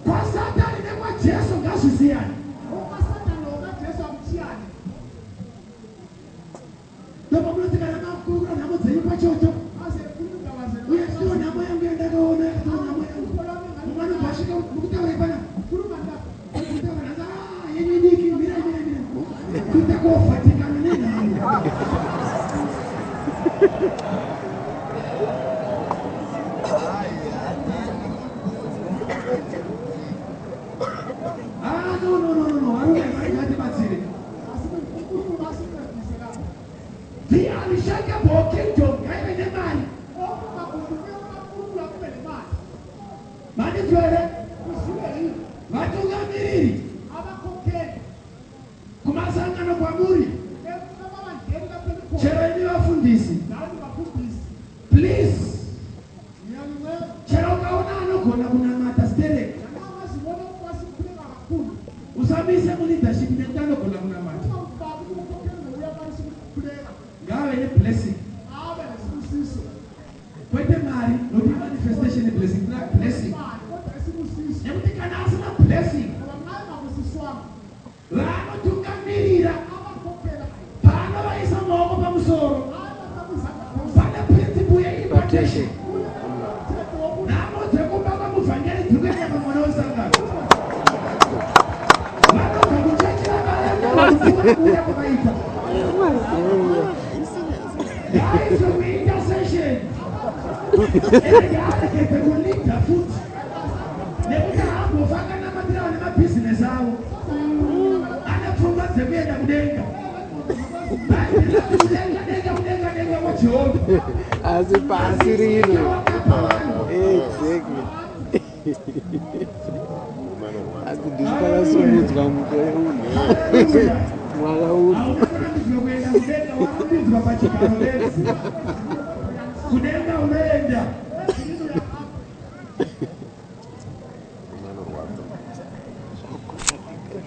KwaSatani nekwaJesu ngazvisiyani. OkaSathane nokaJesu akutshiyane. Ndopamunoti kana makurukura nhamo dzenyu pachoto, Aze ekhuluma indaba zenu. uye siwo nhamo yangu yandakaona, yakatiwo nhamo yangu, mumwe anobva asvika mukutaura ipana. Khuluma ndaba. Kutaura nhasi, "Ah, yenyu idiki, mirai, mirai, mirai," kuita kuovhatikana nenhamo. Ah, no, no, no, no, no, varume, Mwari ngatibatsire. UNkulunkulu asincedise lapho. The unshakable kingdom ngaive nemari. Okungaguqukiyo kaNkulunkulu akube nemali. Mandinzwa here? Kuziwe yini? Vatungamiriri, Abakhokheli kumasangano kwamuri, emabandleni lapho elikhona, chero imi vafundisi, nani bafundisi, please, ngiyanincenga. Chero ukaona anogona kunamata sterek, Nanoma zibona ukwazi ukukhuleka kakhulu, usamise muleadership nekuti anogona kunamata. Ungamfaki ubukhokheli ngoba uyakwanisa ukukhuleka. Ngave neblessing, Abe nesibusiso. Kwete mari, not manifestation yeblessing, blessing. Imali kodwa isibusiso. Nekuti kana asina blessing, Ngoba nxa engabusiswanga, vanotungamirira, abakhokhelayo, paanovaisa maoko pamusoro, abafaka izandla phezulu, pane principle yeimpartation. Umthetho wokuthi Nhamo dzekumba kwamuvhangeri dziri kuenda pamwana wesangano. Vanobva kuchechi vakaenda kuuya kwavaita ngaiswe kuintercession, ende ngaaregedze kuleader futi, nekuti haambofa akanamatira vane mabhizinesi avo. Ane pfungwa dzekuenda kudenga. Bhaibheri rinoti kudenga, denga, kudenga, denga kwaJehovha. Asi pasi rino. Wakapa vanhu. Exactly. Asi ndisi takasumudzwa mukore uno, mwaka uno. Hauna kurambidzwa kuenda kudenga, warambidzwa pachigaro bedzi. Kudenga unoenda.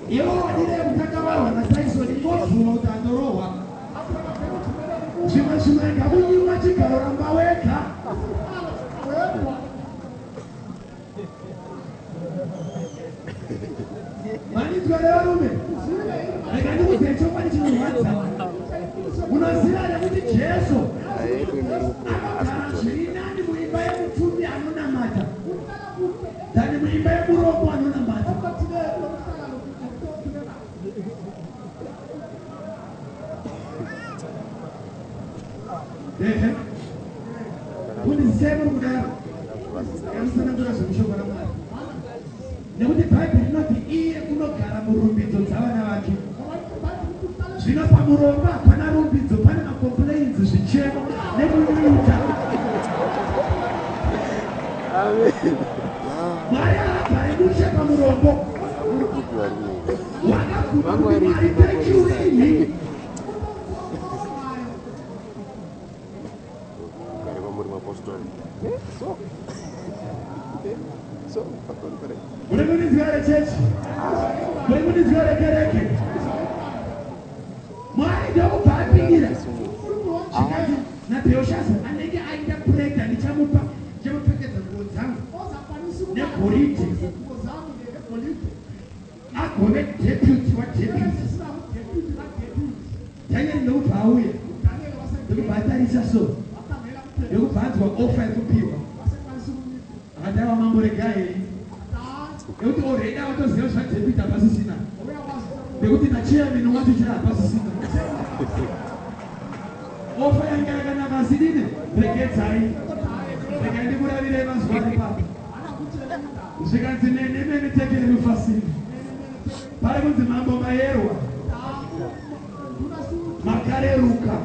Ivo wadire kutanga varwa naTyson, ingobvuma kuti andorohwa. Zvimwe zvimwe ngakunyimwa chigaro, ramba wega. Wedwa. Manidzwa revarume, rega ndikudzei chokwadi chinorwadza. Unoziva here kuti Jesu anogara zviri nani muimba yemupfumi anonamata than muimba yemurombo anonamata? Okothileyo kulokuhlala nomuntu okhulekayo. Ehe, kundisei muri kudaro, yamusanangura zvemushoko raMwari, nekuti Bhaibheri rinoti iye kunogara murumbidzo dzavana vake. Ngoba iBhayibheli ukuthi uhlale Zvino pamurombo hapana rumbidzo, pane macomplaints, zvichemo nekunyunyuta. Amen. Mwari haagari mushe pamurombo. Wakaguma kuti Mwari, thank you rini. Kare vamuri mapostori. So so paconference. Muri kundinzwa here, chechi? Muri kundinzwa here, kereke? Mwari ndokubva apindira, zvikati naBheushasa anenge aita preta, ndichamupa, ndichamupfekedza nguo dzangu Ozakwanisa negoridhe. Izingubo zami negold. Agove deputy wadeputy. Daniel ndokubva auya, ndokubva atarisa so, ndokubva anzwa ofa yekupiwa. Akati, aiwa mambo, regai, nekuti already avatoziva zvadeputy hapasisina, nekuti nachairman wacho chai hapasisina. Ofa yanga yakanaka, asi dini, regedzai, regai ndikuravirei mazuva ari papa. Zvikanzi, mene mene tekeri upharsini. Pari kunzi mambo mayerwa, makareruka,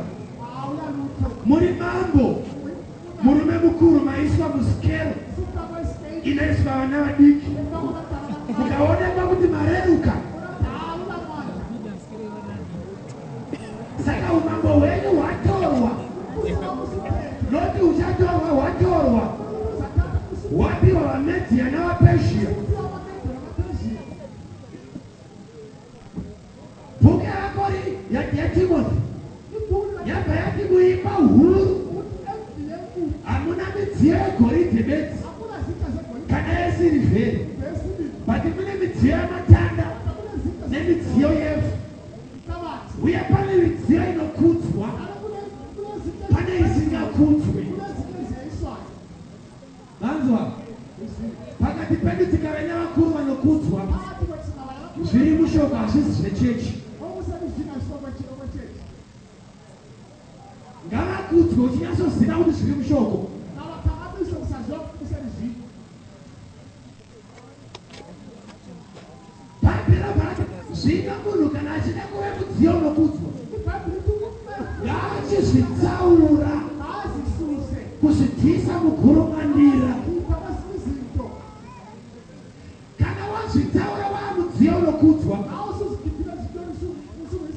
muri mambo, murume mukuru, maiswa muscale inoiswa vana vadiki, mukaonekwa kuti mareruka. Saka umambo hwenyu hwatorwa, noti uchatorwa, hwatorwa, hwapiwa vaMedhia navaPezhia. Bhuku yaKori yaTimothy yabva yati muimba huru hamuna midziyo yegoridhe bedzi kana yesirivheri, but mune midziyo yamatanda nemidziyo yevhu, uye pane midziyo inokudzwa, pane isingakudzwi. Vanzwa, pakati pedu tikave nevakuru vanokudzwa, zviri mushoko, hazvisi zvechechi. Ngavakudzwe uchinyatsoziva kuti zviri mushoko. Bhaibheri rabva rati, zvino munhu kana achida kuve mudziyo unokudzwa, ngaachizvitsaura, kuzvibvisa mugurumwandira. Kana wazvitsaura, waa mudziyo unokudzwa.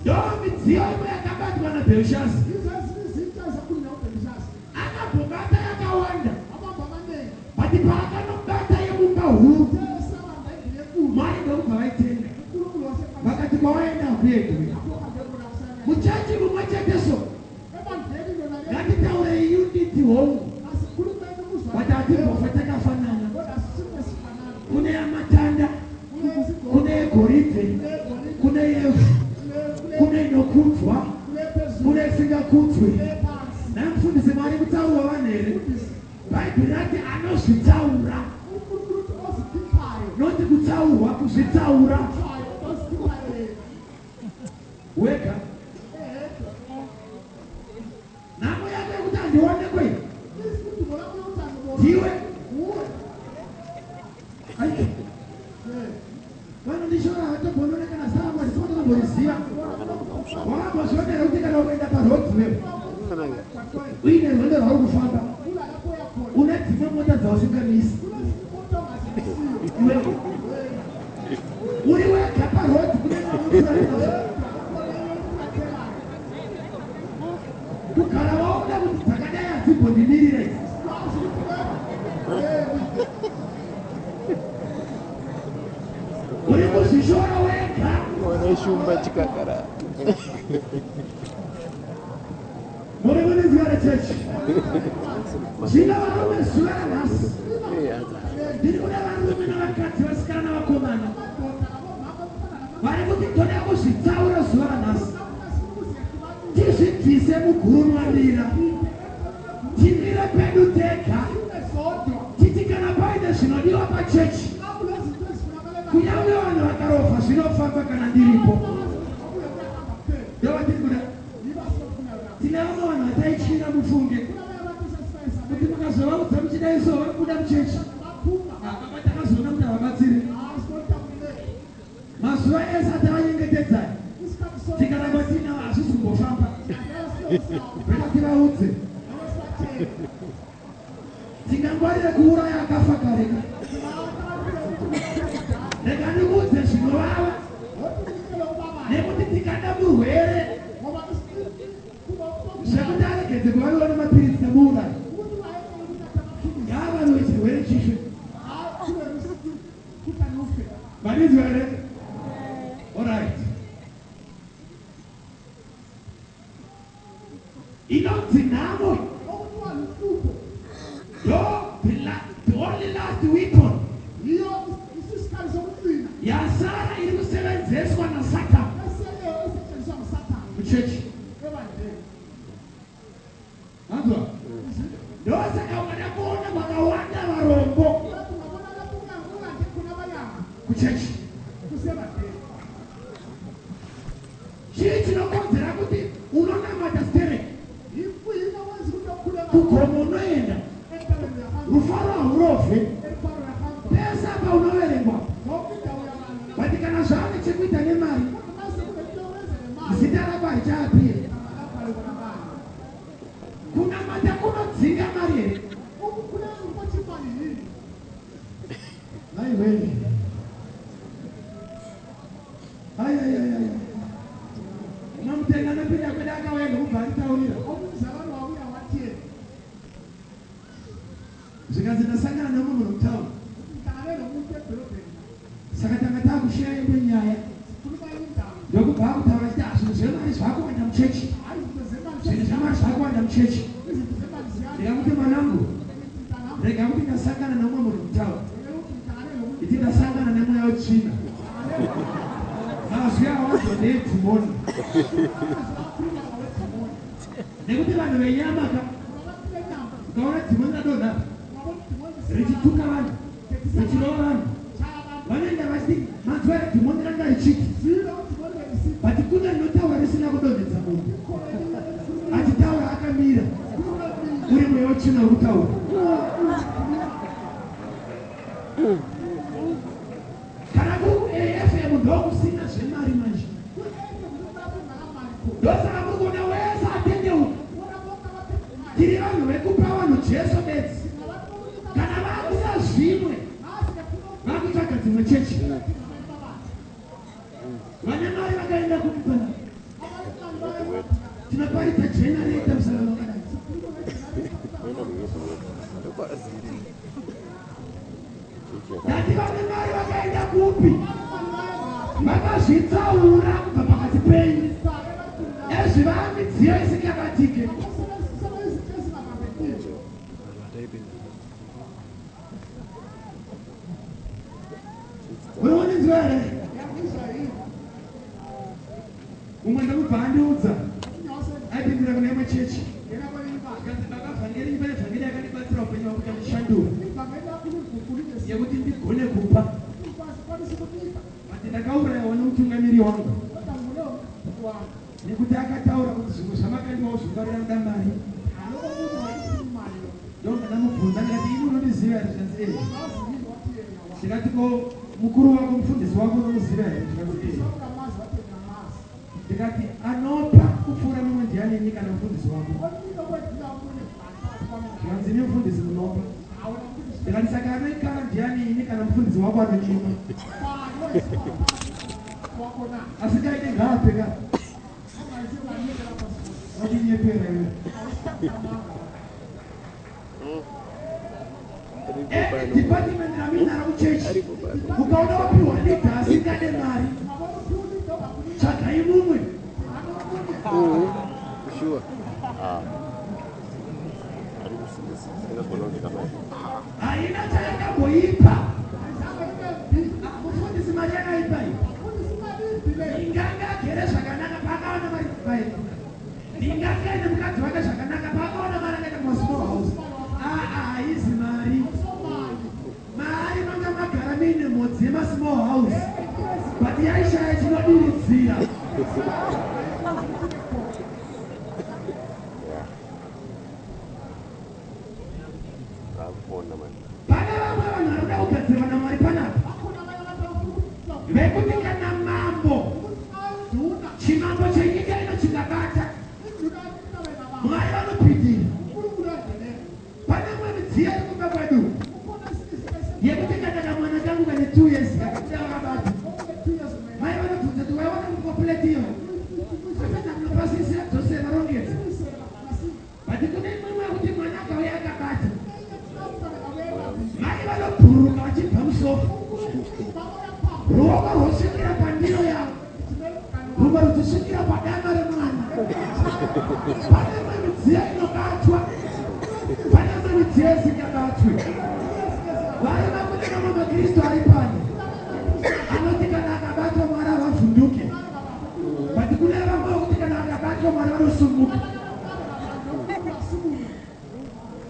Ndo midziyo imwe yakabatwa naBherishazi. Akambobata yakawanda, but paakanobata yemumba huru, Mwari ndokubva vaitenga, vakati, kwawaenda hakuendwi. Muchechi mumwe chete so, ngatitaurei unity, hongu, but hatimbofa takafanana. Kune yamatanda, kune yegoridhe, kune yevhu, kune inokudzwa, kune isingakudzwi. Namufundisi, Mwari kutsaurwa vanhu here? Bhaibheri rati anozvitsaura, noti kutsaurwa, kuzvitsaura wega. Nhamo yako yekuti handionekwe ndiwe. Ai. Vanondishora havatombonone kana zita rangu, handisikutomboriziva. Wakambozvionera kuti kana ukaenda paroad wewe uine rwendo rwauri kufamba, une dzimwe mota dzausingamisi, iwe uri wega paroad, kune vamwe kugara waona kuti dzakadai hadzimbondimirire idzi. Uri kuzvishora wega. Ona shumba chikakara. Muri kunizwa rechechi? Zvino varume, zuva ranhasi ndiri kuda varume navakadzi, vasikana navakomana vari kuti toda kuzvitsaura zuva ranhasi, tizvibvise mugurumwandira, timire pedu tega, titi kana paine zvinodiwa pachechi, kunyange vanhu vakarovha, zvinofamba kana ndiripo. Ndovatiri kuda. Tine vamwe vanhu vataityira, mufunge kuti mukazovaudza muchidai so, vari kubuda muchechi. Baba, takazoona kuti havabatsiri. Mazuva ese atavanyengetedzai, tikaramba tiinavo, hazvisi kumbofamba. Rega tivaudze. Tingangwarire kuuraya akafa kareka. Rega ndikuudze zvinovava, nekuti tikada murwere zvekuti aregedze kuvaviwa nemapiritsi, tamuuraya. Ngaavaviwe, chirwere chife. Mandinzwa here? Alright, inonzi nhamo ndo the only last weapon. Yasara iri kusevenzeswa naSatani muchechi. Manzwa? Ndosaka ungada kuona kwakawanda varombo kuchechi. Chii chinokonzera kuti unonamata stereki kugomo unoenda rufaro haurovhe pese apa unoverengwa but kana zvaane chekuita nemari zita rako harichaapiri. Kunamata kunodzinga mari here? Maiwe. Ayayayaya. Umwe mutenga anopinda kwedu akauya ndokubva anditaurira. Zvikanzi ndasangana nemumwe munhu mutown. Saka tanga takusheya imwe nyaya. Ndokubva akutaura achiti ah zvinhu zvemari zvakuwanda muchechi. Zvinhu zvemari zvakuwanda muchechi. Ndikamuti mwanangu rega kuti ndasangana nemumwe munhu mutown. Iti ndasangana nemweya wetsvina. Mazwi awanzwa ndeedhimoni. Nekuti vanhu venyama ka ukaona dhimoni radonha richituka vanhu richirova vanhu vanoenda vachiti manzwa here dhimoni ranga richiti but kune rinotaura risina kudonhedza munhu achitaura akamira uri mweya wetsvina uri kutaura. Kana kuri kuAFM ndokusina zvemari manje. Ndosaka muri kuona wese atendeuka. Tiri vanhu vekupa vanhu Jesu bedzi. Kana vakuda zvimwe vakutsvaga dzimwe chechi. Vane mari vakaenda kupi panapa? Tinoparidza generator musalama wakadai. Ndati vane mari vakaenda kupi? Vakazvitsaura kubva pakati penyu. Ezvi vamidziyo isingabatike. Unoninzwa here? Mumwe ndokubva andiudza aipindura kune imwe chechi akanzi baba vhangeri pane vhangeri yakandibatsira upenyu hwangu ikandishandura yekuti ndigone kupa but ndakaurayiwa nemutungamiri wangu nekuti akataura kuti zvimwe zvamakandiwawo zvingwarira kuda mari. Ndobva ndamubvunza ndikati ini unondiziva here zvikanzi ee. Ndikati ko mukuru wako mufundisi wako unomuziva here zvikanzi ee. Ndikati anopa kupfuura mumwe ndiani ini kana mufundisi wako? Zvikanzi imi mufundisi munopa. Ndikati saka anoikara ndiani ini kana mufundisi wako anonyima? Asingaide ngaape ka. Watinyepera iwe. Any department ramuinaro kuchechi ukaona wapiwa leader asingade mari tsvagai mumwe. Sure. Haina chayakamboipa. Mufundisi mari yakaipa iyi. Ndingange agere zvakanaka paakaona mari bai. Ndingange aine mukadzi wake zvakanaka paakaona mari akaita masmall house. Aa haizi mari. Mari manga magara muine mhodzi yemasmall house but yaishaya chinodiridzira. Pane vamwe vanhu vari kuda kugadzirwa naMwari panapa vekuti kana mambo chimambo chenyika ino chikabata Mwari vanopindira. Pane imwe midziyo iri kumba kwedu yekuti kana kamwana kangu kane 2 years kakabuda vakabata mai vanobvunza kuti waiwana kupa plate iyo apedza kunopasisira dzose varongedza but kune imwe yekuti mwana akauya akabata mai vanobhururuka vachibva musofa ruoko rwosvikira pandiro yavo rumwe ruchisvikira padama remwana. Pane imwe midziyo inobatwa, pane imwe midziyo isingabatwi. Vareva kune mamwe makristu ari pano anoti kana chako Mwari vanosumuka.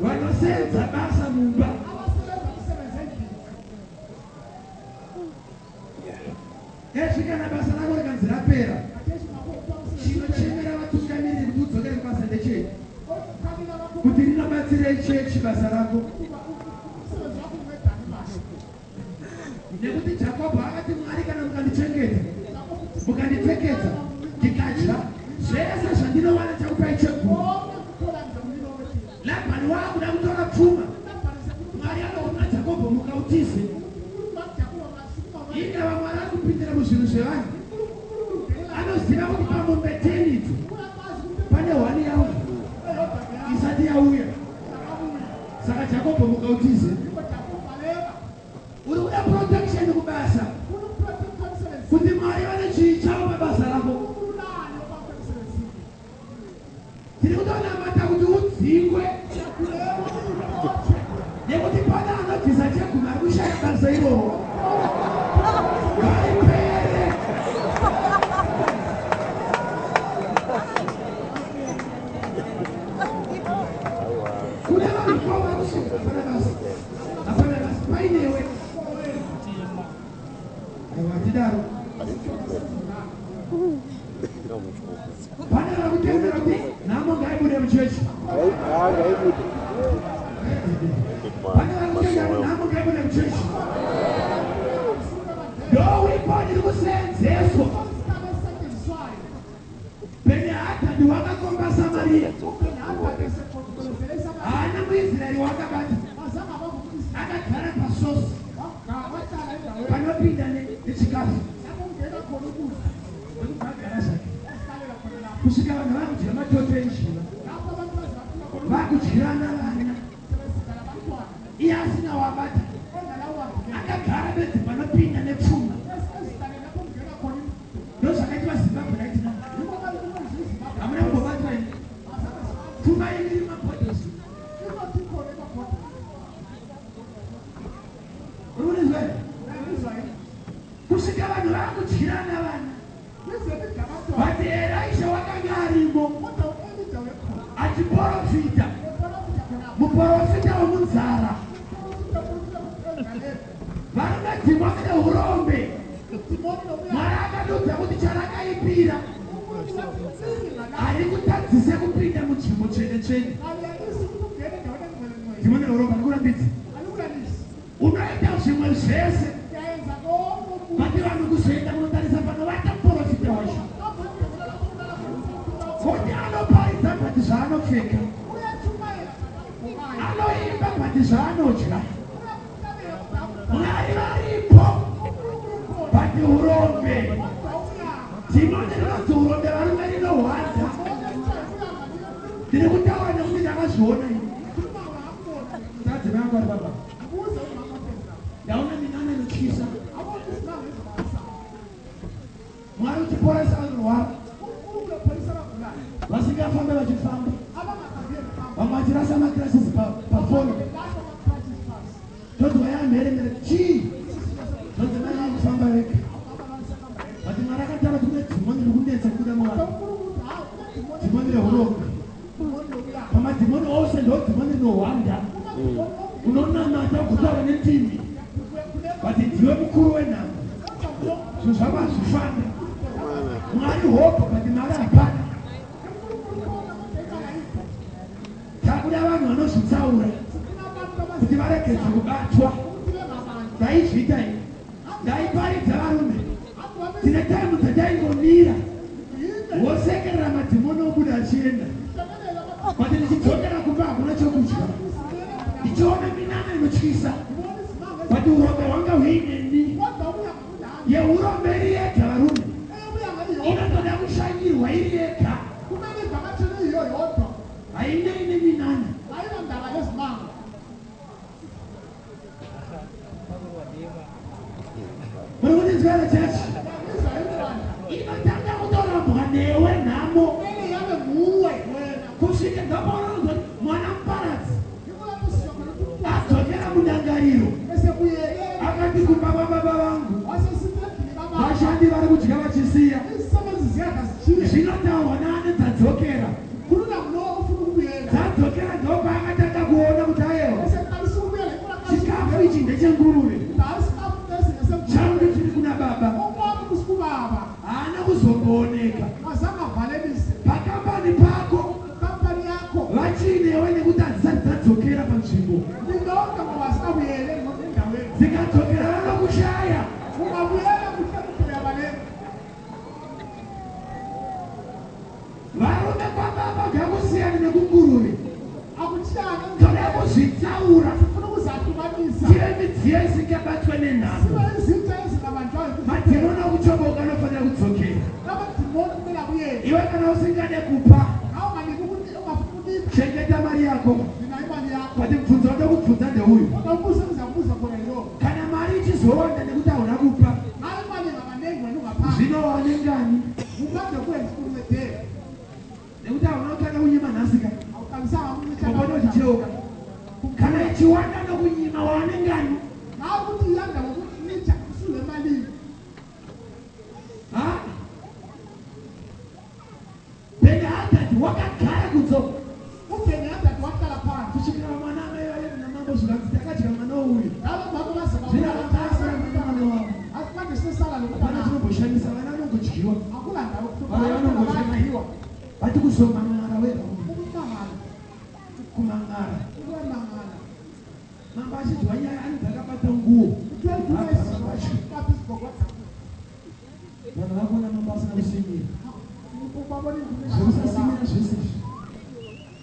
Vanosenza basa mumba. Ezvi kana basa rako rikanzi rapera, chinochemera vatungamiriri kuti udzokere kubasa ndechei? Kuti rinobatsirei chechi basa rako? Nekuti Jakobho akati, Mwari kana mukandichengeta, mukandipfekedza, ndikadya zvese zvandinowana chakupai chegumi. Labhani waakuda kutora pfuma. Mwari anoona Jakobho, muka utize. Indava Mwari ari kupindira muzvinhu zvevanhu? Anoziva kuti pamombe 10 idzo pane hwani yangu isati yauya. Saka Jakobho, muka utize. Uri kuda protection kubasa, kuti Mwari vane chii chavo pabasa rako. Tiri kutonamata kuti udzingwe, nekuti pane anobvisa chegumi ari kushaya basa iroro. Ngaripere. Kune vanhu kwavo vari kusvika, hapana basa, hapana basa painewe. Aiwa, tidaro. Pane vari kutendera kuti nhamo ngaibude muchechi. Ngaibude. Pane vari kutendera kuti nhamo ngaibude muchechi. Ndo weapon iri kuseenzeswa. Bheni-Hadhadhi wakakomba Samariya, haana muIsraeri wakabata. Akagara pasosi panopinda nechikafu, ndokubva zvake kusvika vanhu vakudya matoto enjiva, vakudyirana vana, iye asina wabata. Akagara bedzi panopinda nepfuma. Ndozvakaitwa Zimbabwe right now. Hamuna kumbobatwa ini. Pfuma yenyu iri mabhodhesi. Uri kunizwa here? Kusvika vanhu vakudyirana vana. But Elisha wakanga arimo achiprofita, muprofita wemunzara. Varume, dhimoni neurombe, Mwari akadudza kuti charakaipira hari kutadzise kupinda munzvimbo tsvene tsvene. Dhimoni neurombe arikurambidza. Unoita zvimwe zvese, but vanhu kuzoenda kunotarisa panovata muprofita wacho, kuti anoparidza, but zvaanopfeka, anoimba, but zvaanodya. Mwari varipo, but urombe, dhimoni rinonzi urombe, varume, rinohwadza. Ndiri kutaura nekuti ndakazviona ini. Tadzimai angu ari baba, ndaona minana inotyisa, Mwari uchiporesa vanorwara, vasingafambe vachifamba, vamwe vachirasa macrutches pafoni. Tonzwa yamheremhere, chii? Tonzi mai vakufamba vega. But Mwari akataura kuti kune dhimoni riri kunetsa kubuda muvanhu, dhimoni reurombe. Pamadhimoni ose ndo dhimoni rinohwanda. Unonamata, kutaura nendimi, but ndiwe mukuru wenhamo, zvinhu zvako hazvifambi. Mwari hopo, but mari hapana. Takuda vanhu vanozvitsaura kuti varegedze kubatwa. Ndaizviita ini, ndaiparidza varume. Tine time dzataingomira, wosekerera, madhimoni obuda achienda, but ndichidzokera kumba hakuna chokudya, ndichiona minana inotyisa, but urombe hwanga huineni. Yeurombe iri yega, varume, inotoda kushanyirwa iri yega, hainei neminana. Ayinandaba nezimanga. Muri kundinzwa here, chechi? Uyangizwa yini bandla? Inotanga kutorambwa newe nhamo Kumele yabe nguwe wena. kusvika ndapaunonzwa mwana muparadzi Yikho lapho sizwa khona ukuthi umntwana adzokera mundangariro, esebuyele akati, kumba kwababa vangu wasesithi endlini kababa vashandi vari kudya vachisiya. izisebenzi ziyadla zitshiye. Zvinotaurwa naane dzadzokera. kudzokera. Dzadzokera ndopaakatanga kuona kuti ayewa, chikafu ichi ndechenguruve, changu chiri kuna baba. Haana kuzombooneka pakambani pako vachiinewe nekuti hadzisati dzadzokera panzvimbo. Dzikadzokera vanokushaya. Varume kwababa ngakusiyane nekunguruve. Toda kuzvitsaura tive midziyo isingabatwe nenhamo. Madhimoni okuchoboka anofanira kudzokera. Iwe kana usingade kupa, chengeta mari yako. But mubvunzo wandokubvunza ndeuyu: kana mari ichizowanda nekuti hauna kupa, zvino wane ngani? Nekuti hauna kutanga kunyima nhasi ka, wapota uchicheuka. Kana ichiwanda nokunyima, wane ngani? Ha? Benihadhadhi wakagara kunze kusvikira mwana amai vave namambo, zvikanzi takadya mwana uyu. Zvino hapana mwana wavo, hapana chinomboshamisa, vana vanongodyiwa, vana vanongodyiwa. Vati kuzomangara wega, kumangara mambo achinzwa nyaya, anonzi akabata nguo. Vanhu vakuona mambo asina kusimira. Zvekusasimira zvese izvi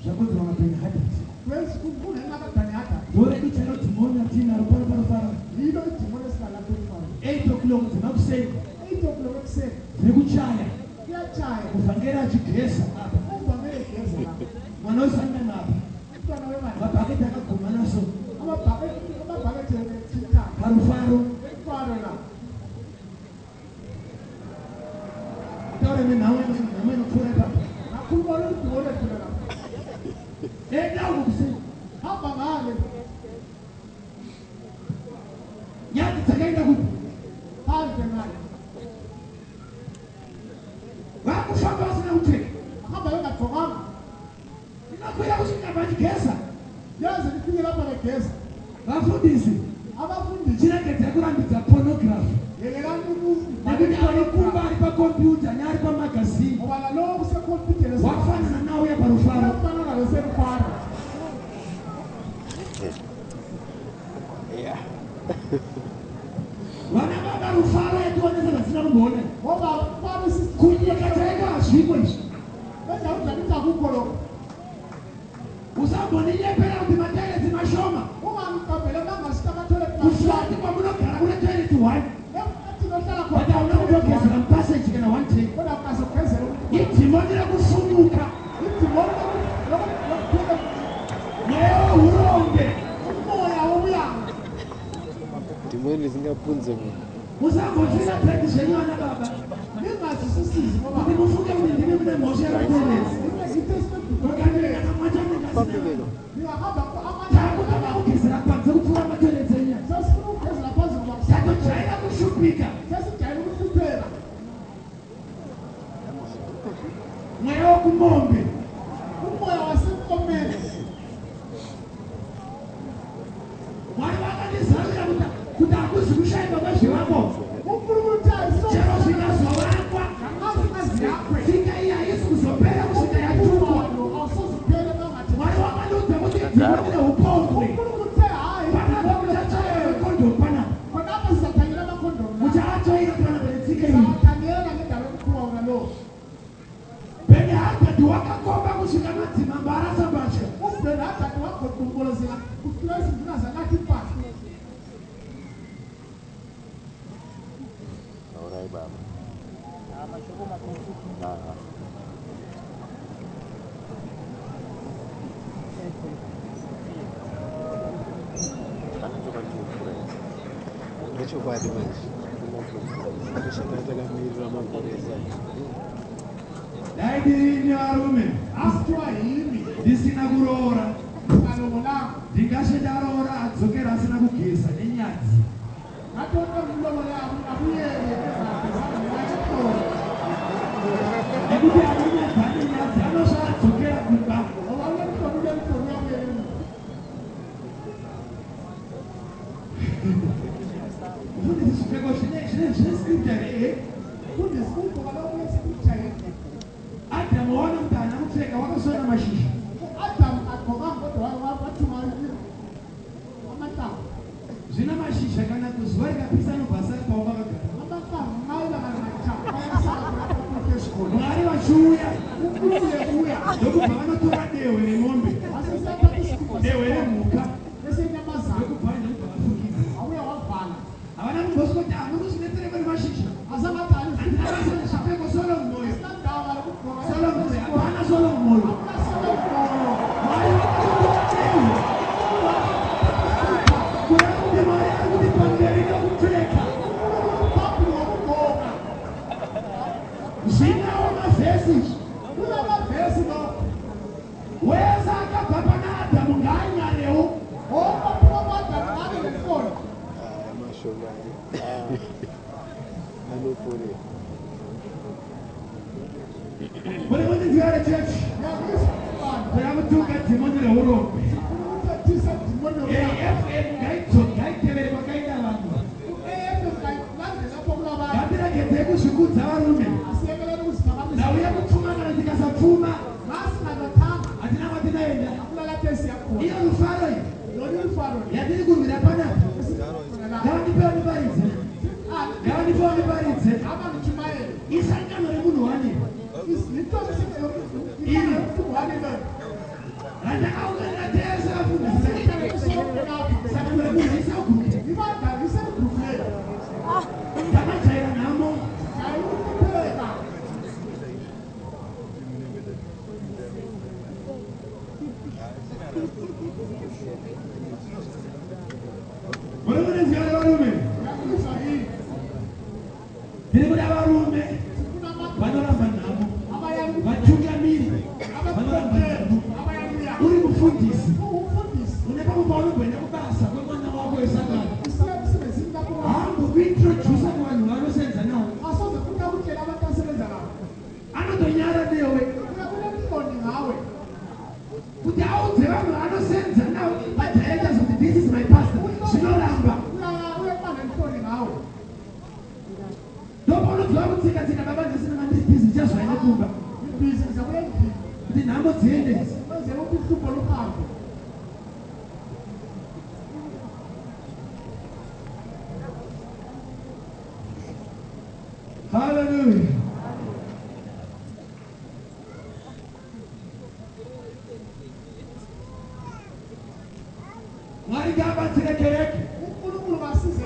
zvakonzerwa naBenihadhadhi. Ndoredu chairo dhimoni ratinaro pano parufaro. 8 o'clock dzemakuseni dziri kuchaya, muvhangeri achigeza apa, mwana wesangano apa, mabhaketi akagumana so parufaro. Taure nenhamo nhamo inopfuura ipapo. Enda uko kuseni. Nyadzi dzakaenda kupi? Vakufamba vasina kupfeka. Ndinokwira kusvika pachigeza. Vafundisi, chiregedzai kurambidza pornography, nekuti ari kumba ari pakombiyuta neari pamagazini wafanana nauya parufaro. Vana baba, rufaro yationesa zvatisina kumboona. Kunyika chaiko hazviko izvi. Usamboninyepera kuti matoireti mashoma. Kuflati kwamunogara kune toireti one, but hauna kutogezera mupassage kana one day. Idhimoni rekufumuka, mweya wehurombe. Dhimoni risingapunze munhu. Musambofira bad zvenyu, vana baba, kuti mufunge kuti ndimi mune mhosva yematoireti. Mukandireka mwacho. Fambireko. Takutoda kugezera panze kupfuura matoireti enyaya. Tatojaira kushupika. Mweya wekumombe. Umoya wasenkomeni. Mwari vakandizarurira kuti hakuzi kushayikwa kwezvivako. UNkulunkulu uthi Chero zvikazovakwa, ayisongazi tsika iyi haisi kuzopera kusvika yatukwa. Awusozuphele bangathi. Mwari vakandiudza kuti dhimoni reupombwe uNkulunkulu uthe hayi panapa, muchatsvaira makondomu panapa. Khonapho sizathanyela amakhondomu la. Muchaatoira panapa netsika iyi. Sizawathanyela ngendawo emkhuba wona lo. Benihadhadhi wakakomba kusvika madzimambo arasa mbatya. UBenhadadi wagoqombolozela kufikela izinduna zalahla impahla. Taurai baba. Aha. Pane chokwadi chinopfuura ichi. Ndechokwadi manje. Hakuna chinopfuura ichi. Toshanda takamirira makore ese aya. Dai ndirini varume, Asithiwa yimi ndisina kuroora, ngalobolanga, ndingashe ndaroora adzokera asina kugeza nenyadzi. Ngathi umlomo yabo abuyele ezakhe. Nekuti ane nyadzi, ane nyadzi. scripture here. Adamu waona kuti haana kupfeka, wakasona mashizha. Zvino mashizha kana kuzuva rikapisa anobva asara paumba akagara. Mwari vachiuya ndokubva vanotora dehwe remombe, dehwe remhuka, ndokubva ndokubva vafukidza. Havana kumbosvika kuti hamuri kuzvinetsereko nemashizha. Handina basa nezvipfeko. Solomon Moyo, Solomon Moyo, hapana Solomon Moyo. Mwari vakatotora dehwe, kureva kuti Mwari ari kuti pamberi nekupfeka. Zvinawo mavhesi. Wese akabva pana Adhamu ngaanyarewo. Aya mashoma anoporera. Muri kundinzwira, chechi? Kuda kutuka dhimoni reurombe. AFM ngaitevere kwakaita vanhu. Ngatiregedzei kuzvikudza, varume. Ndauya kupfuma. Kana tikasapfuma, hatina kwatinoenda. Iyo rufaro iyi yatiri kurwira panapa, ngavandipewo ndiparidze, ngavandipewo ndiparidze. Isangano remunhu wani iri randakaunganira tese vafundisi. Sangano remunhu isagroup. Takajaira nhamo. Muri kunzwa, varume? Tiri kuda varume vanoramba nhamo, vatungamiri vanoramba nhamo. Uri mufundisi, une pamwe paunomboenda kubasa kwemwana wako wesangano, hambokuintrodusa kuvanhu vanosenza navo. Anotonyara newe kuti audze vanhu vanosenza navo, madirectors, kuti this is my pastor. Zvinoramba. Ndopaunobva kutsika tsika, baba, ndisina mandiri busy, ndichazvaine kumba kuti nhamo dziende idzi. Haleluya! Mwari ngaabatsire kereke.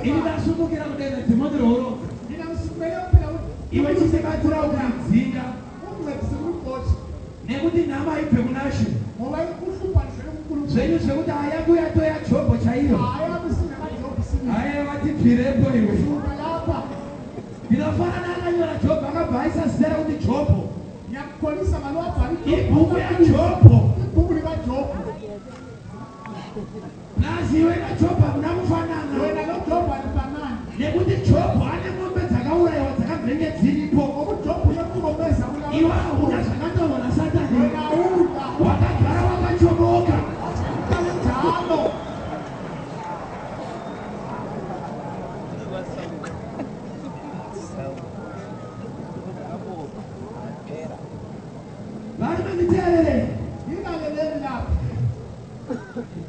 Ini ndasumukira kudenha dhimoni reurombe. Iwe chisebatsira ukadzinga, nekuti nhamo haibve kuna She. Zvenyu zvekuti hayangu yatoya Jobho chaiyo, haiwa, tibvirepo iwe. Ndinofanana akanyora Jobho akabva aisa zita rekuti Jobho. Ibhuku yaJobho. Plus iwe naJobho hamuna kufanana, nekuti Jobho ane mombe dzakaurayiwa dzakabvenge dziripo. Iwe hauna zvakanyorwa naSatani, wakagara wakachomoka. Varume, nditeerere.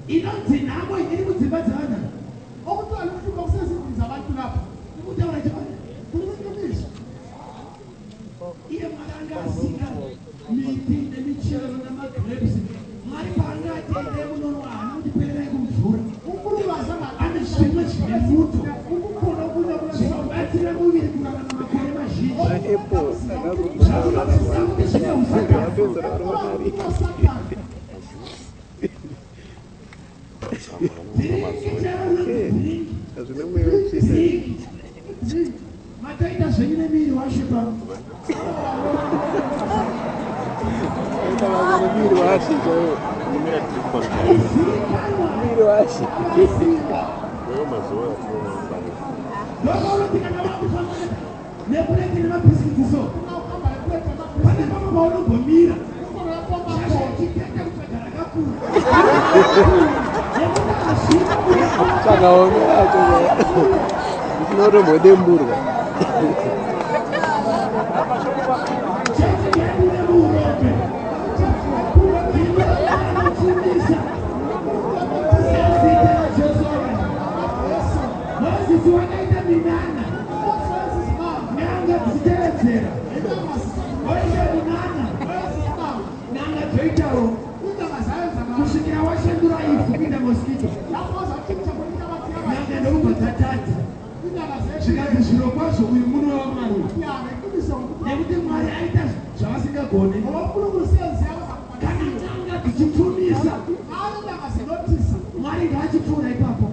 Inonzi nhamo iri mudzimba dzevanhu. Ikutaura chokwadi. Iye Mwari anga asika miti nemichero namagrapes. Mwari paanga ati endai munonwa, haana kuti pererai kumvura. Ane zvimwe zvine muto zvinobatsira muviri kurarama makore mazhinji. Maapple. Zvamunofunga kuti zvine usatani. Apedzera mari. Drink chero rinonzi drink. Hazvina mweya wetsvina. Drink matoita zvenyu nemiri washe pano. Aita basa nemiri washe chaiwo. Kumira tiri kupanzwa. Kuzivikanwa. Miri washe. Wewe mazuva atinoona. Ndokaunoti kana wakufamba nepureti nemabhisikiti, so pane pamwe paunombomira, shasha ichitenda kutsvaga rakakura, nekuti hazvina. Tsvaga hombe yacho, zvisina kutombodemburwa. Chechi ngaibude muurombe. Inopfumisa nezita raJesu. Mozisi wakaita minana, n'anga dzichitevedzera. Oita minana, n'anga dzoitawo, kusvikira washandura ivhu kuita mosquito. N'anga ndokubva dzatadza, zvikanzi zviro kwazvo uyu munwe waMwari uyu, nekuti Mwari aita zvavasingagone. Kana n'anga dzichipfumisa, Mwari ngaachipfuura ipapo.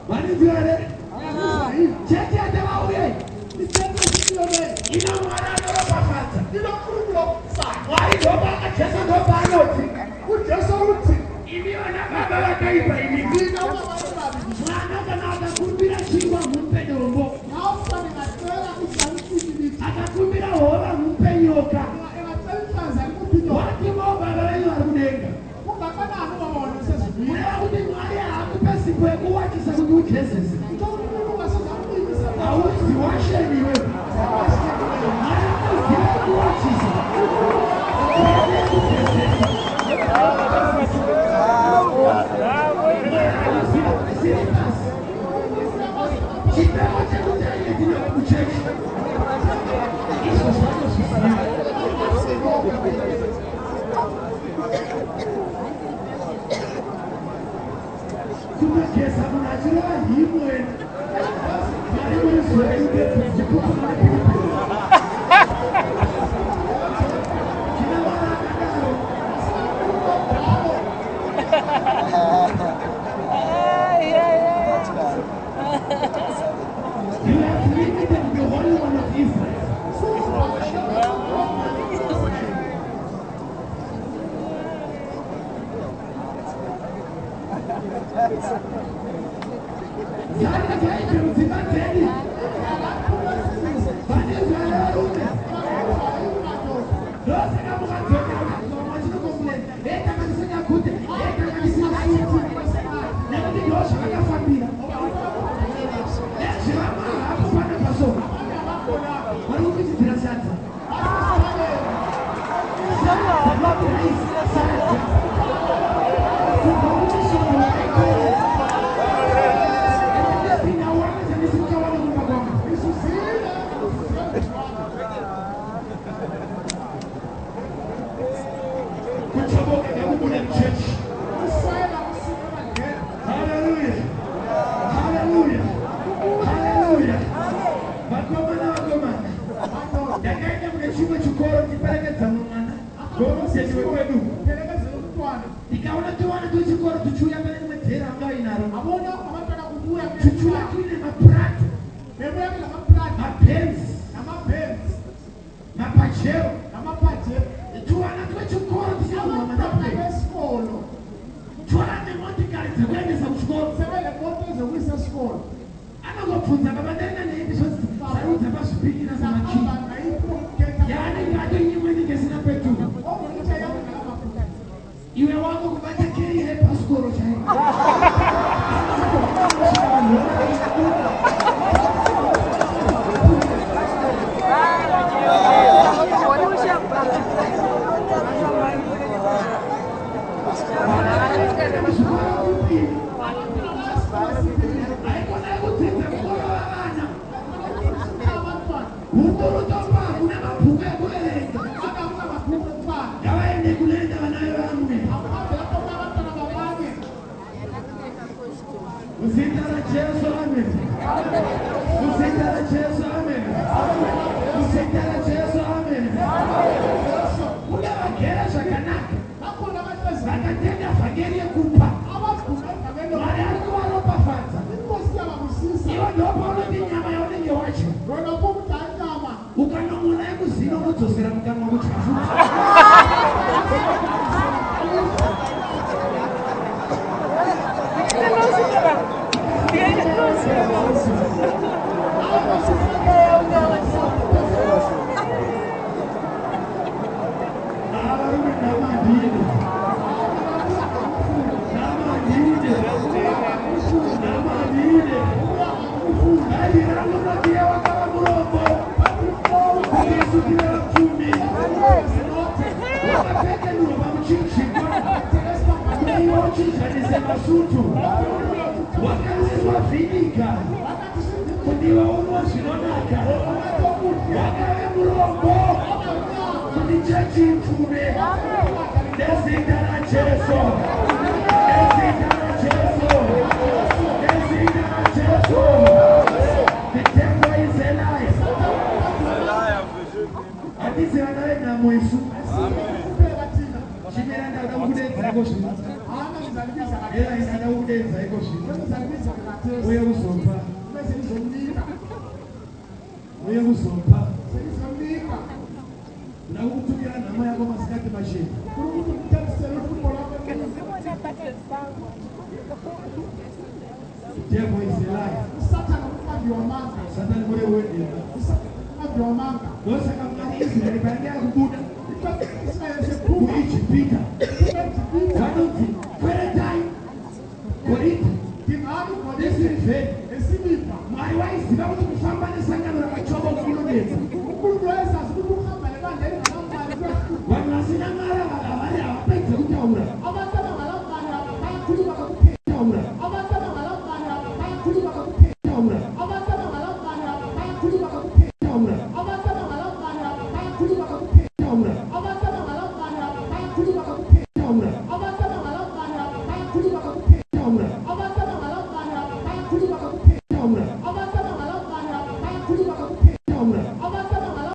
Vaninzwa here? Chechi yatavauye ino, Mwari anoropafadza. Mwari ndopaka, Jesu ndopaanoti, imi vana baba vakaipa imi, mwana kana akakumbira chingwa mupe dombo, akakumbira hova mupe nyoka, watimo baba venyu vari kudenga. Kureva kuti Mwari haakupe sipo yekuwachisa kuti ugezese. Hauzi washeni iwewe. Mwari anoziva yekuwachisa kwete yekugezesa. Mwari anoziva kuti siripasi chipemo chekutenge tinako kuchechi, izvo zvanozviziva. Kutogeza munhu achirova himu wena. Mwari muri zuva ndezikupa nepilipili. Tina Mwari akadaro. You have limited the Holy One of Israel. Zani ngaibve mudzimba dzedu. Vane zuva revarume. Ndosaka mukadzokera vachinokomplain, etanga tisingagute, etanga tisingasuti, nekuti ndo zvavakafambira. Nezvevamahapo pana paso vari kukuchidzira sadza, sadza, not rice, sadza, kubva kuchisvondo wakaikora ndepinda wana chandisikawane kumba kwangu. Kuchoboka ngakubude muchechi. Haleluya, haleluya, haleluya! Vakomana, vakomana, ndakaenda kune chimwe chikoro ndichiperekedza mumwe mwana womuzeti wekwedu. Ndikaona tuwana twechikoro tuchiuya pane rimwe dhera anga ainaro, tuchiuya tuine maPrado, maBenz, maPajero, tuwana twechikoro tichiguma manapukeni, twana nemotikari dzekuendesa kuchikoro. Anongobvunza, "Baba, ndaenda neipi?" Zvarudza pazvipikira samachii yaanenge atonyimwe inenge isina peturu. Iwe wako kubata key yebhasikoro chaiyo. Vanhu zvikoro kupi? Haikona kudzidza kukorova vana hukurutopa. Hakuna mabhuku ekuverenga. Ngavaende kunoenda vana vevamwe. Muzita raJesu, amen. Muzita raJesu, amen. Muzita raJesu, amen. Kune vagere zvakanaka vakatenda vhangeri yekupa. Mwari ari kuvaropafadza. Iwe ndopaunoti nyama yaunenge wadya, ukanomona yekuzino, unodzosera mukanwa kudya futi. Semasutu wakanwiswa vhiniga kuti iwe unwe zvinonaka. Wakave murombo kuti chechi ipfume. Nezita raJesu, nezita raJesu, nezita raJesu. The devil is a liar. Hatisi vana venhamo isu. Chimira, ndada kukudedza iko zvino. Era, ndada kukudedza iko zvino. Uye kuzopa, uye kuzopa. Nda kukutukira nhamo yako masikati machena. Devil is a liar. Satani murevi wenhema. Ndosaka Mwari, Israeri painge yakubuda kuIjipita, vanonzi kweretai goridhe nesirivheri. Mwari waiziva kuti kufamba nesangano rakachoboka kunonetsa. Vanhu vasina Mwari havari, havapedze kutaura. Taura, taura, taura, taura, taura, taura, taura, taura.